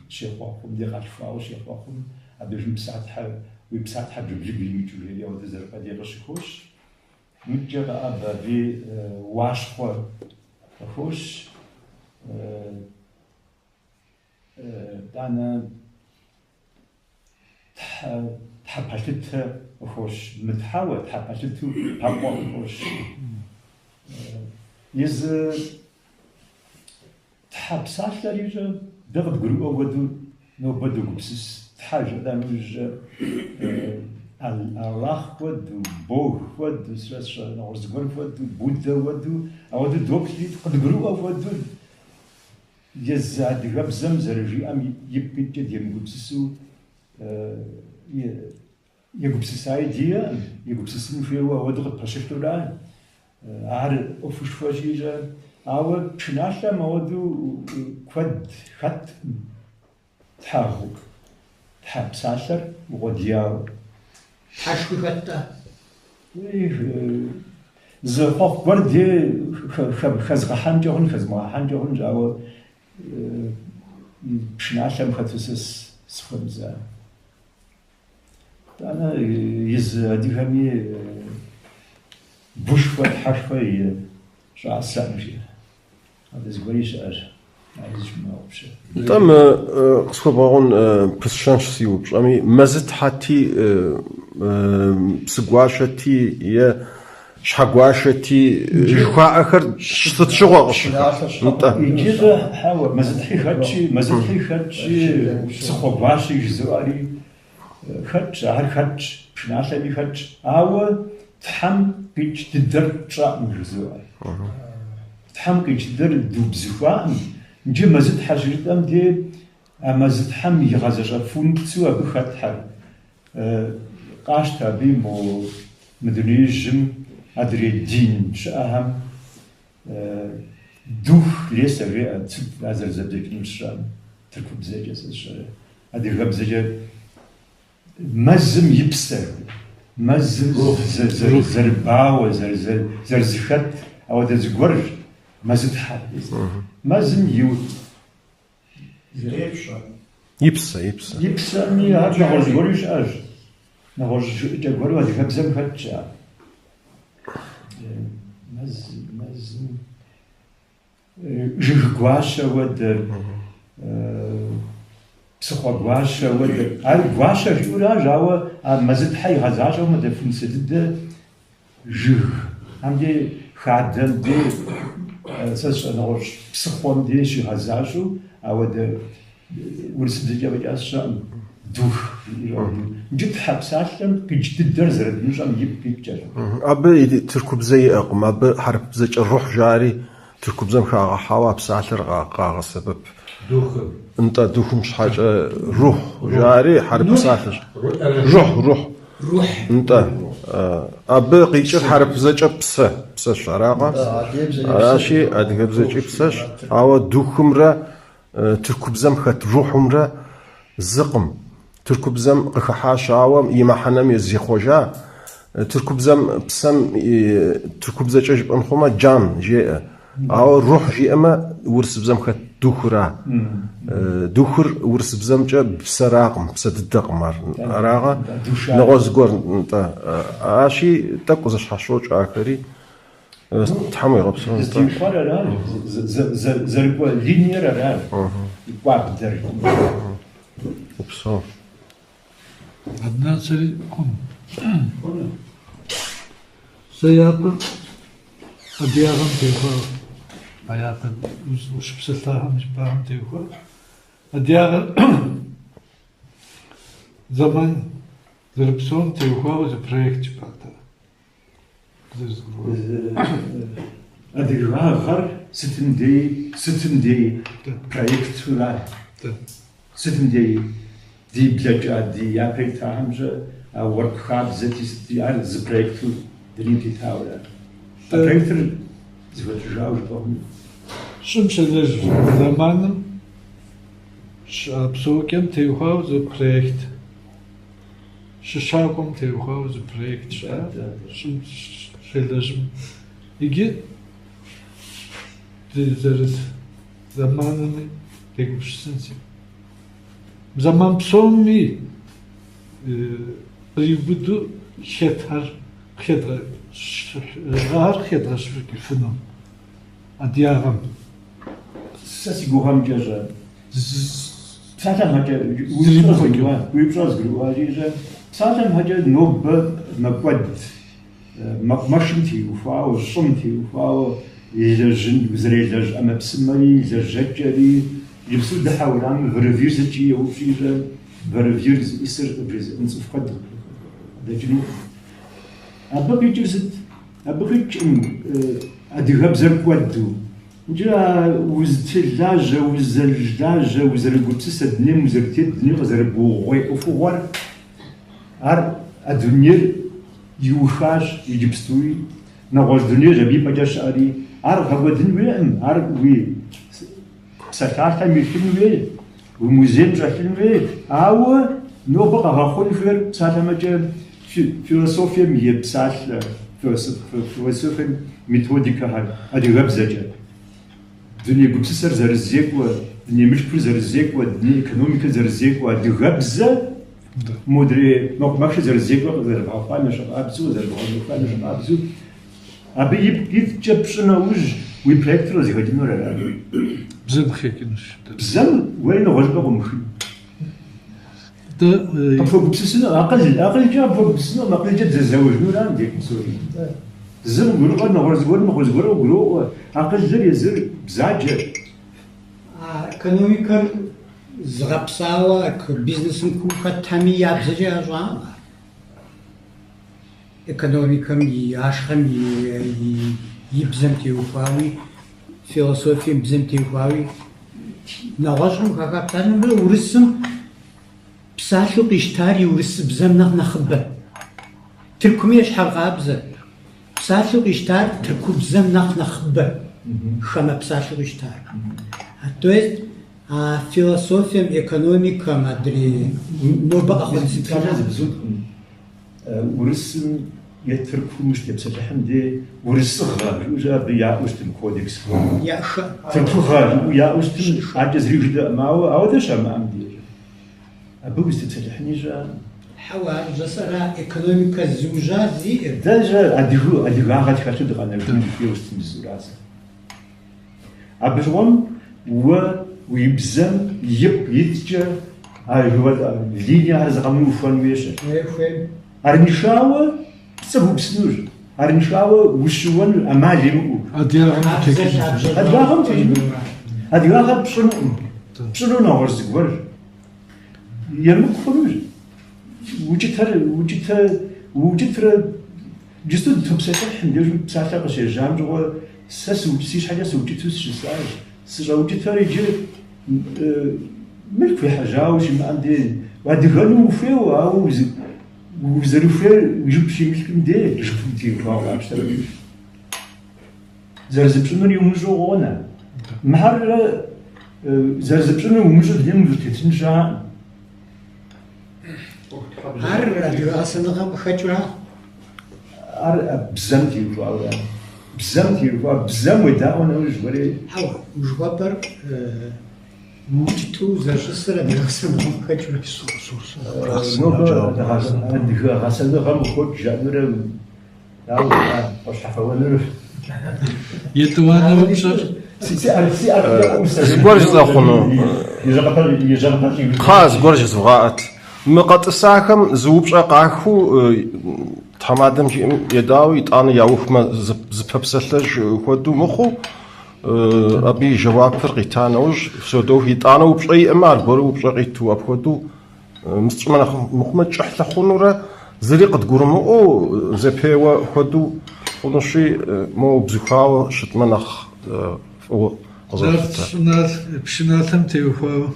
Speaker 1: щехъуэхъум, дей къалъхуауэ щехъуэхъум, абдежым Псатхьэ, уи Псатхьэ бжыблыгу имыкӏыу жери ауэдэ зэрыщӏыпӏэ дей къыщыхощ. Мыдкӏэ къэӏэбэ аби Уащхъуэ къыхощ. Итӏанэ тхьэ, тхьэпэлъытэ къыхощ, мытхьэуэ, тхьэпэлъытэу Пакъуэ къыхощ. Езы тхьэ псалъэри-щэ дэ къыдгурыӏуэ хуэдэу нобэ догупсыс. Тхьэ жытӏа иужькӏэ Аллах хуэдэу, Бог хуэдэу, сэ сщӏэ нэгъуэщӏ зыгуэр хуэдэу, Буддэ хуэдэу, ауэдэу доплъри къыдгурыӏуэ хуэдэу езы адыгэбзэм зэрыжиӏэм ипкъ иткӏэ демыгупсысу егупсысаи диӏэкъым, егупсысын хуейуэ ауэдэу къытпэщылъура. Ар ӏуэхушхуэщи-щэ, ауэ пшыналъэм ауэдэу куэд хэткъым тхьэ, тхьэ псалъэр укъуэдияуэ.
Speaker 5: Тхьэшхуи хэт-тӏэ?
Speaker 1: Зы хъуэхъу гуэр де хэзгъэхьэнкӏэ хъун, хэзмыгъэхьэнкӏэ хъунщ, ауэ пшыналъэм хэту сэ сыхуэмыза. Итӏанэ езы адыгэми гушхуэ, тхьэшхуэ и щӏасэкъым жиӏэ. Абы зыгуэри щыӏэщ, ари зыщумыгъэгъупщэ.
Speaker 3: Нтӏэ, мы къысхуэбгъэгъун пысщэнщ си упщӏэми, мэзытхьэти, псыгуащэти е щхьэгуащэти жыхуаӏэхэр сыт щыгъуэ къыщыхьэр? Нтӏэ.
Speaker 1: Иджы-щэ, хьэуэ, мэзытхьи хэтщи, мэзытхьи хэтщи, псыхъуэгуащи жызыӏэри хэтщ, ахэр хэтщ, пшыналъэми хэтщ, ауэ Тхьэм къикӏ дыдэр тщӏэкъым жызоӏэ. Тхьэм къикӏ дыдэр дубзыхуакъым. Иджы мэзытхьэ щыжытӏэм де а мэзытхьэм игъэзэщӏэ функцию абы хэтхэр. Къащтэ абы мо мы дунеижьым адрей дин щыӏэхэм дух леса жеӏэ, сыт ар зэрызэбдзэкӏынур сщӏэкъым, тыркубзэкӏэ сэ сщӏэрэ, адыгэбзэкӏэ мэзым и псэр, мэзыр зэрыбауэ, зэрызэхэт, ауэдэ зыгуэрщ мэзытхьэр. Мэзым и
Speaker 3: И псэ, и псэ.
Speaker 1: И псэми ар нэгъуэщӏ зыгуэри щыӏэщ. Нэгъуэщӏ жыӏэкӏэ гуэру адыгэбзэм хэтщ ар. Мэз, мэзым жыг гуащэ уэдэр, псыхъуэ гуащэ уэдэр. Ар гуащэ жиӏэуращ, ауэ а мэзытхьэ игъэзащӏэу мыдэ функцэ дыдэ жыгхэм дей, хадэм дей, сэ сщӏэ нэгъуэщӏ псыхъуэм дей щигъэзащӏэу, ауэдэ урысыбзэкӏэ фӏэкӏа сщӏэкъым, дух жиӏэу. Иджы тхьэ псалъэм къикӏ дыдэр зэрыдмыщӏэм ипкъ иткӏэщ.
Speaker 3: Абы тыркубзэ иӏэкъым, абы хьэрыпбзэкӏэ рухь жари тыркубзэм хагъэхьауэ а псалъэр къагъэсэбэп.
Speaker 4: Духым.
Speaker 3: Нтӏэ, духым щхьэкӏэ рухь жари хьэрып псалъэщ. Рухь, рухь.
Speaker 5: Рухь.
Speaker 3: Нтӏэ, абы къикӏыр хьэрыпбзэкӏэ псэ, псэщ, аракъэ? Аращи, адыгэбзэкӏи псэщ, ауэ духымрэ тыркубзэм хэт рухьумрэ зыкъым. Тыркубзэм къыхыхьащ, ауэ и мыхьэнэм зихъуэжа. Тыркубзэм псэм тыркубзэкӏэ жыпӏэн хъумэ, джан жеӏэ. Ауэ рухь жиӏэмэ, урысыбзэм хэт духыра. Духыр урысыбзэмкӏэ псэракъым, псэ дыдэкъым ар. Арагъэ? Нэгъуэщӏ зыгуэр, нтӏэ. Аращи, тӏэкӏу зэщхьэщокӏ ахэри. Тхьэм уигъэпсэу, нтӏэ.
Speaker 1: Зытеухуар аращ, зэрыкӏуэ линиер аращ, и кӏуабдэр.
Speaker 3: Упсэу.
Speaker 6: Аднан сэри хъун. Сэ япэм адыгагъэм теухуа, а япэм ущыпсэлъахэм жыпӏахэм теухуа. Адыгагъэр зэман зэрыпсэум теухуауэ зы проект жыпӏат ар.
Speaker 1: Адыгагъэр сытым дей, сытым дей проектура, сытым дей ди блэкӏа, ди япэ итахэмкӏэ а уэркъ хабзэти сытти, ар зы проекту дунейм тетауэра. А проектыр зэхуэтщӏыжауэ жыпӏэ хъуну.
Speaker 6: Щӏым щелэжь зэманым щыӏа псэукӏэм теухуауэ зы проект. Щыщакӏуэм теухуауэ зы проект щыӏа, щӏым щелэжьым. Иджы дызэрыт зэманми дегупсысынси. Зэман псоми къриубыдэу хэтхэр къыхедгъэщыпыкӏыфыну адыгагъэм.
Speaker 1: Сэ си гугъэмкӏэ щӏэ. Псалъэм щхьэкӏэ, уи пщӏэ згурыӏуа, уи пщӏэ згурыӏуащи, псалъэм щхьэкӏэ нобэ мэкӏуэд мэкъумэшым теухуауэ, щӏым теухуауэ елэжьын, узэрелэжь ӏэмэпсымэри, лэжьэкӏэри. Иджыпсту дыхьэ уэрамым вэрэвийр сыт жыӏи еупщӏи, вэрэвийр зиӏысыр къыбжезыӏэн цӏыху куэд къыдэкӏыну. Абы къикӏыр сыт? Абы къикӏкъым адыгэбзэр кӏуэду. Иджы а узытелажьэ, узэлажьэ, узэрыгупсысэ, дунейм узэрытет, дунейр къызэрыбуугъуей ӏуэхугъуэр, ар а дунейр иухащ иджыпстуи, нэгъуэщӏ дунейщ абы и пӏэкӏэ щыӏэри, ар гъэкӏуэдын хуейкъым, ар уи псалъалъэм илъын хуей, уи музейм щӏэлъын хуей, ауэ нобэ къэгъэхъун хуейр псалъэмэкӏэ философием и псалъэ, философием методикэхэр адыгэбзэкӏэ. Дуней гупсысэр зэрызекӏуэ, дуней мылъкур зэрызекӏуэ, дуней экономикэр зэрызекӏуэ адыгэбзэ, модрей мэкъумэшыр зэрызекӏуэр къызэрыбгъэхъуам ещхьыркъабзэу, къызэрыбгъэунэхуам ещхьыркъабзэу, абы ипкъ иткӏэ пщӏы нэужь уи проектыр къызыхэкӏынур ара?
Speaker 6: Бзэм къыхэкӏынущ.
Speaker 1: Бзэм уэри нэгъуэщӏыпӏэ къыумыхын. Къыпхуэгупсысыну, акъыл, акъылкӏэ къыпхуэгупсысыну, акъылкӏэ дызэзэуэжынура мыбдеж псори? Зым къыгурыӏуэр нэгъуэщӏ зыгуэрым нэгъуэщӏ зыгуэрым къыгуроӏуэ. Акъылыр езыр бзаджэ.
Speaker 5: А экономикэр зыгъэпсауэ бизнесым куу хэтхэми я бзэкӏэ ящӏакъым ар. Экономикэм и ашхъэм и бзэм теухуауи, философием бзэм теухуауи, нэгъуэщӏым хэха псалъэмрэ урысым псалъэу къищтар и урысыбзэм нэхъ нэхъыбэ. Тыркуми ещхьыркъабзэ. Псалъэу къищтар тыркубзэм нэхъ нэхъыбэ, хамэ псалъэу къищтар. То есть а философием, экономикэм адрей нобэ къэхъуа
Speaker 1: Псалъэ зыбзуткъым. Урысым е Тыркум ущытепсэлъыхьым де урысыгъэ жиӏэу абы яӏэу щытым кодекс. Тыркугъэ жиӏэу яӏэу щытым акӏэ зыри жыдэӏым, ауэ ауэдэ щамыӏэм деж. Абы узытепсэлъыхьыни щыӏэкъым.
Speaker 5: Хьэуэ, ар жысӏэра экономикэ зыужьа зиӏэр.
Speaker 1: Дэ жэ адыгэу, адыгагъэ тхэлъу дыкъэнэжыну дыхуейуэ щытым жысӏэуращ. Абы щыгъуэм уэ уи бзэм ипкъ иткӏэ а жыхуэтӏэ линиехэр зыкъэмыну ухуэн хуейщ. Арыншауэ пцӏы бупсынущ, арыншауэ ущыуэнущ ӏэмал имыӏэу.
Speaker 5: Адыгагъэм
Speaker 1: текӏынущ. Адыгагъэр пщӏынукъым, пщӏыну нэгъуэщӏ зыгуэрщ. Емыкӏу хъунущ. Укӏытэр, укӏытэ, уукӏытрэ иджысту дытопсэлъыхь мыбдежым псалъэ къыщежьам щыгъуэ сэ си щхьэкӏэ сыукӏыту сыщысащ. Сыщӏэукӏытэр иджы мылъку ехьэжьауэ щимыӏэм дей, уадыгэну ухуейуэ, ауэ узэрыхуейр уи жып щимылъым дей, жыпым теухуауэ къапщтэрэ. Зэрызыпщӏынури умыщӏэу къонэ. Мыхьэррэ зэрызыпщӏынур умыщӏэу дунейм узытетын щыӏэкъым.
Speaker 5: Ар адыгэ гъэсэныгъэм къыхэкӏыра?
Speaker 1: Ар бзэм теухуауэ. Бзэм теухуа, бзэм уедаӏуэ нэужь уэри.
Speaker 5: Хьэуэ, жыхуэпӏэр укӏыту зэрыщысыр адыгэ гъэсэныгъэм къыхэкӏыу.
Speaker 1: Нобэ адыгэ гъэсэныгъэм къыхокӏ жаӏэнурэ дауэ жыпӏа, къыщхьэфэуэнур.
Speaker 6: Етӏуанэ упщӏэр.
Speaker 3: Зыгуэр жысӏэ хъуну? Кхъа, зыгуэр жызвгъэӏэт. Мы къэтӏысахэм зы упщӏэ къахыу тхьэмадэм жиӏэм едауэ, итӏанэ яухмэ зыпэпсэлъэж хуэдэу мыхъуу, абы и жэуапыр къита нэужь, всё доух, итӏанэ упщӏэ иӏэмэ, аргуэру упщӏэ къиту апхуэдэу Мыстщӏымэ нэхъ мыхъумэ кӏыхьлъэ хъунурэ зыри къыдгурымыӏуэу зэпеуэ хуэдэу хъунущи, мо убзыхуауэ щытмэ нэхъ фӏыуэ къызолъытэ.
Speaker 6: Пшыналъэм теухуауэ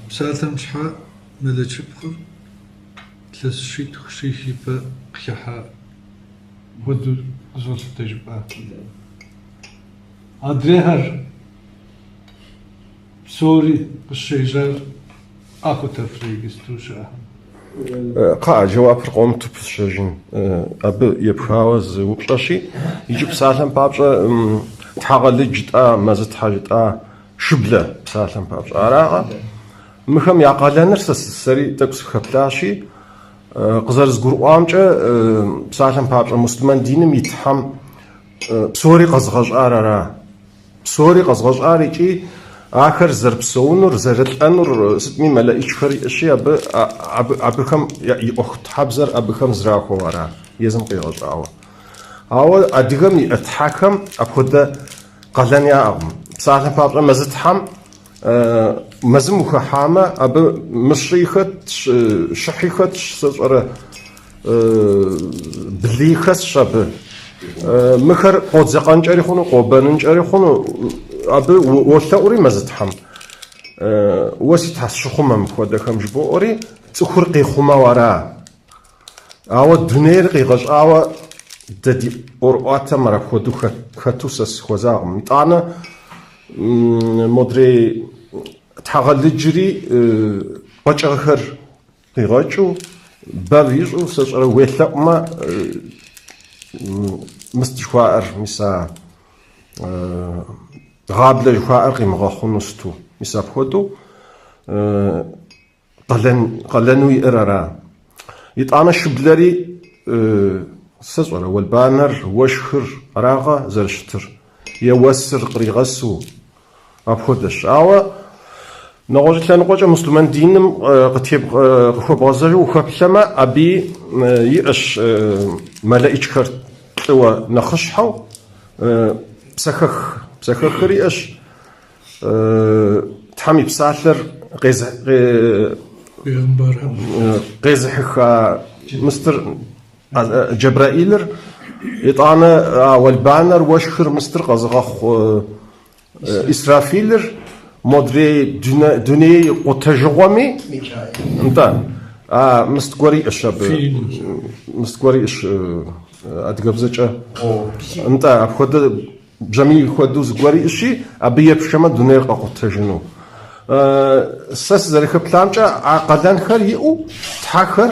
Speaker 6: псалъэм щхьэ Мэлэчыпхъур илъэс щитху щих ипэ къыхыхьа хуэдэу къызолъытэ жыпӏа. Адрейхэр Псори къыщежьар къахутэфрэ иджысту щыӏэхэм.
Speaker 3: Кхъа, жэуапыр къомыту пысщэжын. Абы епхауэ зы упщӏэщи, иджы псалъэм папщӏэ Тхьэгъэлыдж жытӏа, Мэзытхьэ жытӏа, Шыблэ псалъэм папщӏэ. Аракъэ? Мыхэм я къалэныр сэ сэри тӏэкӏу сыхэплъащи, къызэрызгурыӏуамкӏэ, псалъэм папщӏэ муслъымэн диным и Тхьэм псори къэзыгъэщӏар ара? Псори къэзгъэщӏар икӏи Ахэр зэрыпсэунур, зэрылӏэнур, сытми мэлэӏичхэр иӏэщи, абы абыхэм и ӏуэхутхьэбзэр абыхэм зрахуэу ара, езым къигъэщӏауэ. Ауэ адыгэм иӏэ тхьэхэм апхуэдэ къалэн яӏэкъым. Псалъэм папщӏэ, мэзытхьэм мэзым ухыхьамэ, абы мыщи хэтщ, щыхьи хэтщ, сэ сщӏэрэ, бли хэсщ абы. Мыхэр къодзэкъэнкӏэри хъуну, къобэнынкӏэри хъуну, абы уолъэӏури мэзытхьэм. Уэ си тхьэ, сщыхъумэ мыпхуэдэхэм жыбоӏэри, цӏыхур къихъумэу ара. Ауэ дунейр къигъэщӏауэ дэ ди ӏуэрыӏуатэм ар апхуэдэу хэту сэ сыхуэзакъым. Итӏанэ модрей Тхьэгъэлыджри къэкӏыгъэхэр къигъэкӏыу, бэв ищӏу, сэ сщӏэрэ уелъэӏумэ, мыст жыхуаӏэр, мис а гъаблэ жыхуаӏэр къимыгъэхъуну сыту. Мис апхуэдэу къалэну иӏэр ара. Итӏанэ шыблэри, сэ сщӏэрэ, уэлбанэр, уэшхыр арагъэ зэрыщытыр, е уэсыр къригъэсу, Апхуэдэщ. Ауэ нэгъуэщӏ лъэныкъуэкӏэ муслъымэн диным къыхуэбгъэзэжу ухэплъэмэ, абыи иӏэщ мэлэӏичхэр плӏыуэ нэхъыщхьэу, псэхэх, псэхэхыр иӏэщ, Тхьэм и псалъэр къезыхьыха мыстыр Джэбраилыр, итӏанэ а уэлбанэр, уэшхыр, мыстыр къэзыгъэхъу Исрафилыр модрей дуней къутэжыгъуэми, нтӏэ, а мыст гуэр иӏэщ абы, мыст гуэр иӏэщ адыгэбзэкӏэ. Нтӏэ, апхуэдэ бжьамий хуэдэу зыгуэр иӏэщи, абы епшэмэ дунейр къэкъутэжыну. Сэ сызэрыхэплъамкӏэ, а къалэнхэр иӏэу тхьэхэр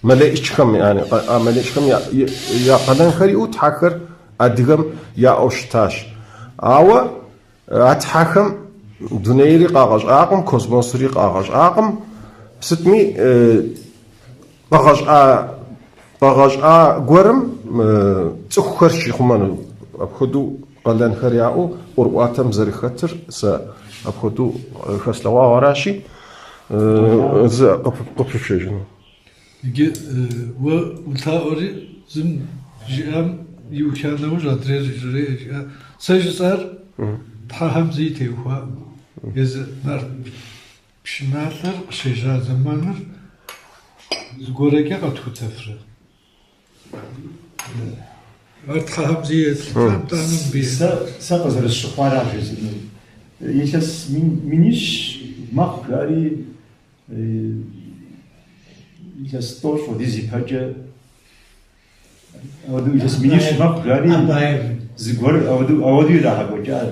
Speaker 3: мэлэӏичхэм, яни, а мэлэӏичхэм я къалэнхэр иӏэу тхьэхэр адыгэм яӏэу щытащ. Ауэ а тхьэхэм дунейри къагъэщӏакъым, космосри къагъэщӏакъым. Сытми къэгъэщӏа гуэрым цӏыхухэр щихъумэну апхуэдэу къалэнхэр яӏэу ӏуэрыӏуатэм зэрыхэтыр сэ апхуэдэу хэслъэгъуауэ аращи, зы къыпыпщэжыну.
Speaker 6: Иджы уэ улъаӏуэри зым жиӏам иуха нэужь адрейр жреӏэ, жиӏа. Сэ жысӏар тхьэхэм зыи теухуакъым. Езы нарт пшыналъэр къыщежьа зэманыр зыгуэрэкӏэ къэтхутэфрэ? Ар тхьэхэм зыи етлъытам, тӏанэ мыбы.
Speaker 1: Сэ къызэрысщыхъуар жысӏэну. Илъэс минищ мэхъу жари, Илъэс тӏощӏ хуэдиз ипэкӏэ, ауэдэу илъэс минищ мэхъу жари, зыгуэр ауэдэу ирагъэкӏуэкӏар.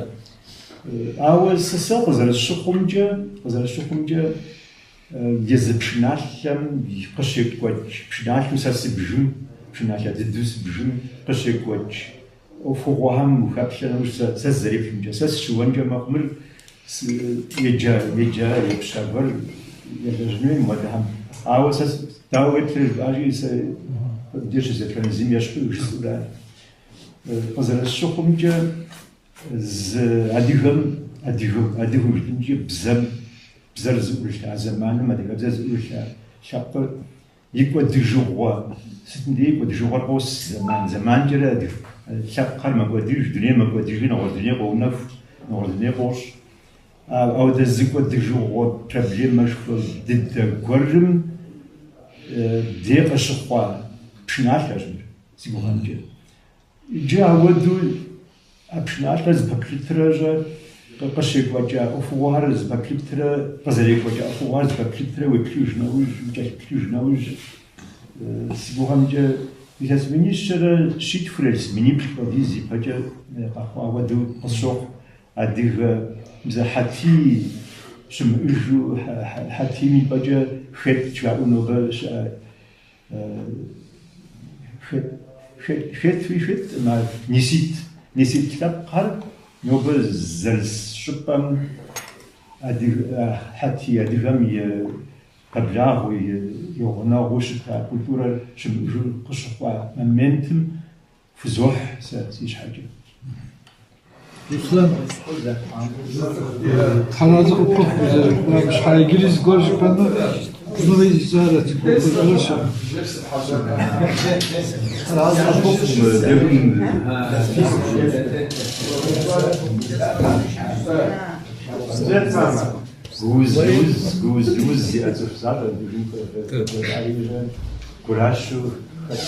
Speaker 1: Ауэ сэ къызэрысщыхъумкӏэ, къызэрысщыхъумкӏэ, езы пшыналъэм къыщекӏуэкӏ, пшыналъэу сэ сыбжым, пшыналъэ дыдэу сыбжым къыщекӏуэкӏ ӏуэхугъуэхэм ухэплъэ нэужь, сэ сызэреплъымкӏэ, сэ сыщыуэнкӏэ мэхъу мыр еджа, еджа, епща гуэр елэжьынуи мыпхуэдэхэм. Ауэ сэ дауэ уеплърэ жыпӏащи, сэ абдеж щызэтхэнэ зым ещхьу жысӏэурэ. Къызэрысщыхъумкӏэ, зы адыгэм, адыгэу, адыгэу жытӏынкӏи бзэм, бзэр зыӏурылъа зэманым, адыгэбзэр зыӏурылъа лъэпкъыр И кӏуэдыжыгъуэ, сытым дей кӏуэдыжыгъуэр къос зэман, зэманкӏэрэ лъэпкъхэр мэкӏуэдыж, дунейр мэкӏуэдыжри нэгъуэщӏ дуней къоунэху, нэгъуэщӏ дуней къощӏ. Ауэдэ зы кӏуэдыжыгъуэ проблемэшхуэ дыдэ гуэрым дей къыщыхъуа пшыналъэщ мыр, си гугъэмкӏэ. Иджы ауэдэу а пшыналъэр зэпэплъытрэ-щэ, къыщекӏуэкӏа ӏуэхугъуэхэр зэпэплъытрэ, къызэрекӏуэкӏа ӏуэхугъуэхэр зэпэплъытрэ уеплъыж нэужь, укӏэлъыплъыж нэужь, си гугъэмкӏэ илъэс минищэрэ щитхурэ илъэс миниплӏ хуэдиз ипэкӏэ къэхъуа хуэдэу къысщохъу. Адыгэ бзэ Хьэтий щымыӏэжу, Хьэтийм и пӏэкӏэ хет жаӏэу нобэ щыӏэ Хетуи шыткъым ар, нисит. Нисит лъэпкъхэр нобэ зэрыс щӏыпӏэм Хьэтий адыгэм и пэблагъэу, и гъунэгъуу щыта культурэр щымыӏэжу къыщыхъуа моментым хузохь сэ си щхьэкӏэ.
Speaker 6: Руслан, Тхьэразэ къыпхухъу узэрыкӏуам щхьа иджыри зыгуэр жыпӏэну мыри жысӏарэт, зыгуэр щыӏэ.
Speaker 1: Тхьэразэ къыпхухъу мы дерым. Гууз-лыуз, гууз-лыуз зиӏэ цӏыху защӏэ абдежым гуращэу хэт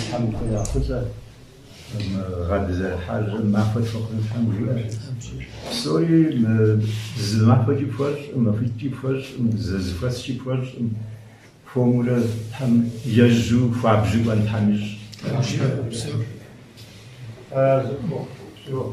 Speaker 1: Тхьэм къехъулӏэ. Мы гъэ дызэрыхьар махуэ тхуэхъуну Тхьэм жиӏэ. Псори мы зы махуэкӏи пхуэщӏым, махуитӏкӏи пхуэщӏым, зы зэхуэскӏи пхуэщӏым, хуэмурэ Тхьэм ежьу хуабжьу кӏуэн Тхьэм ищӏ.
Speaker 5: Тхьэразэ къыпхухъу, упсэу.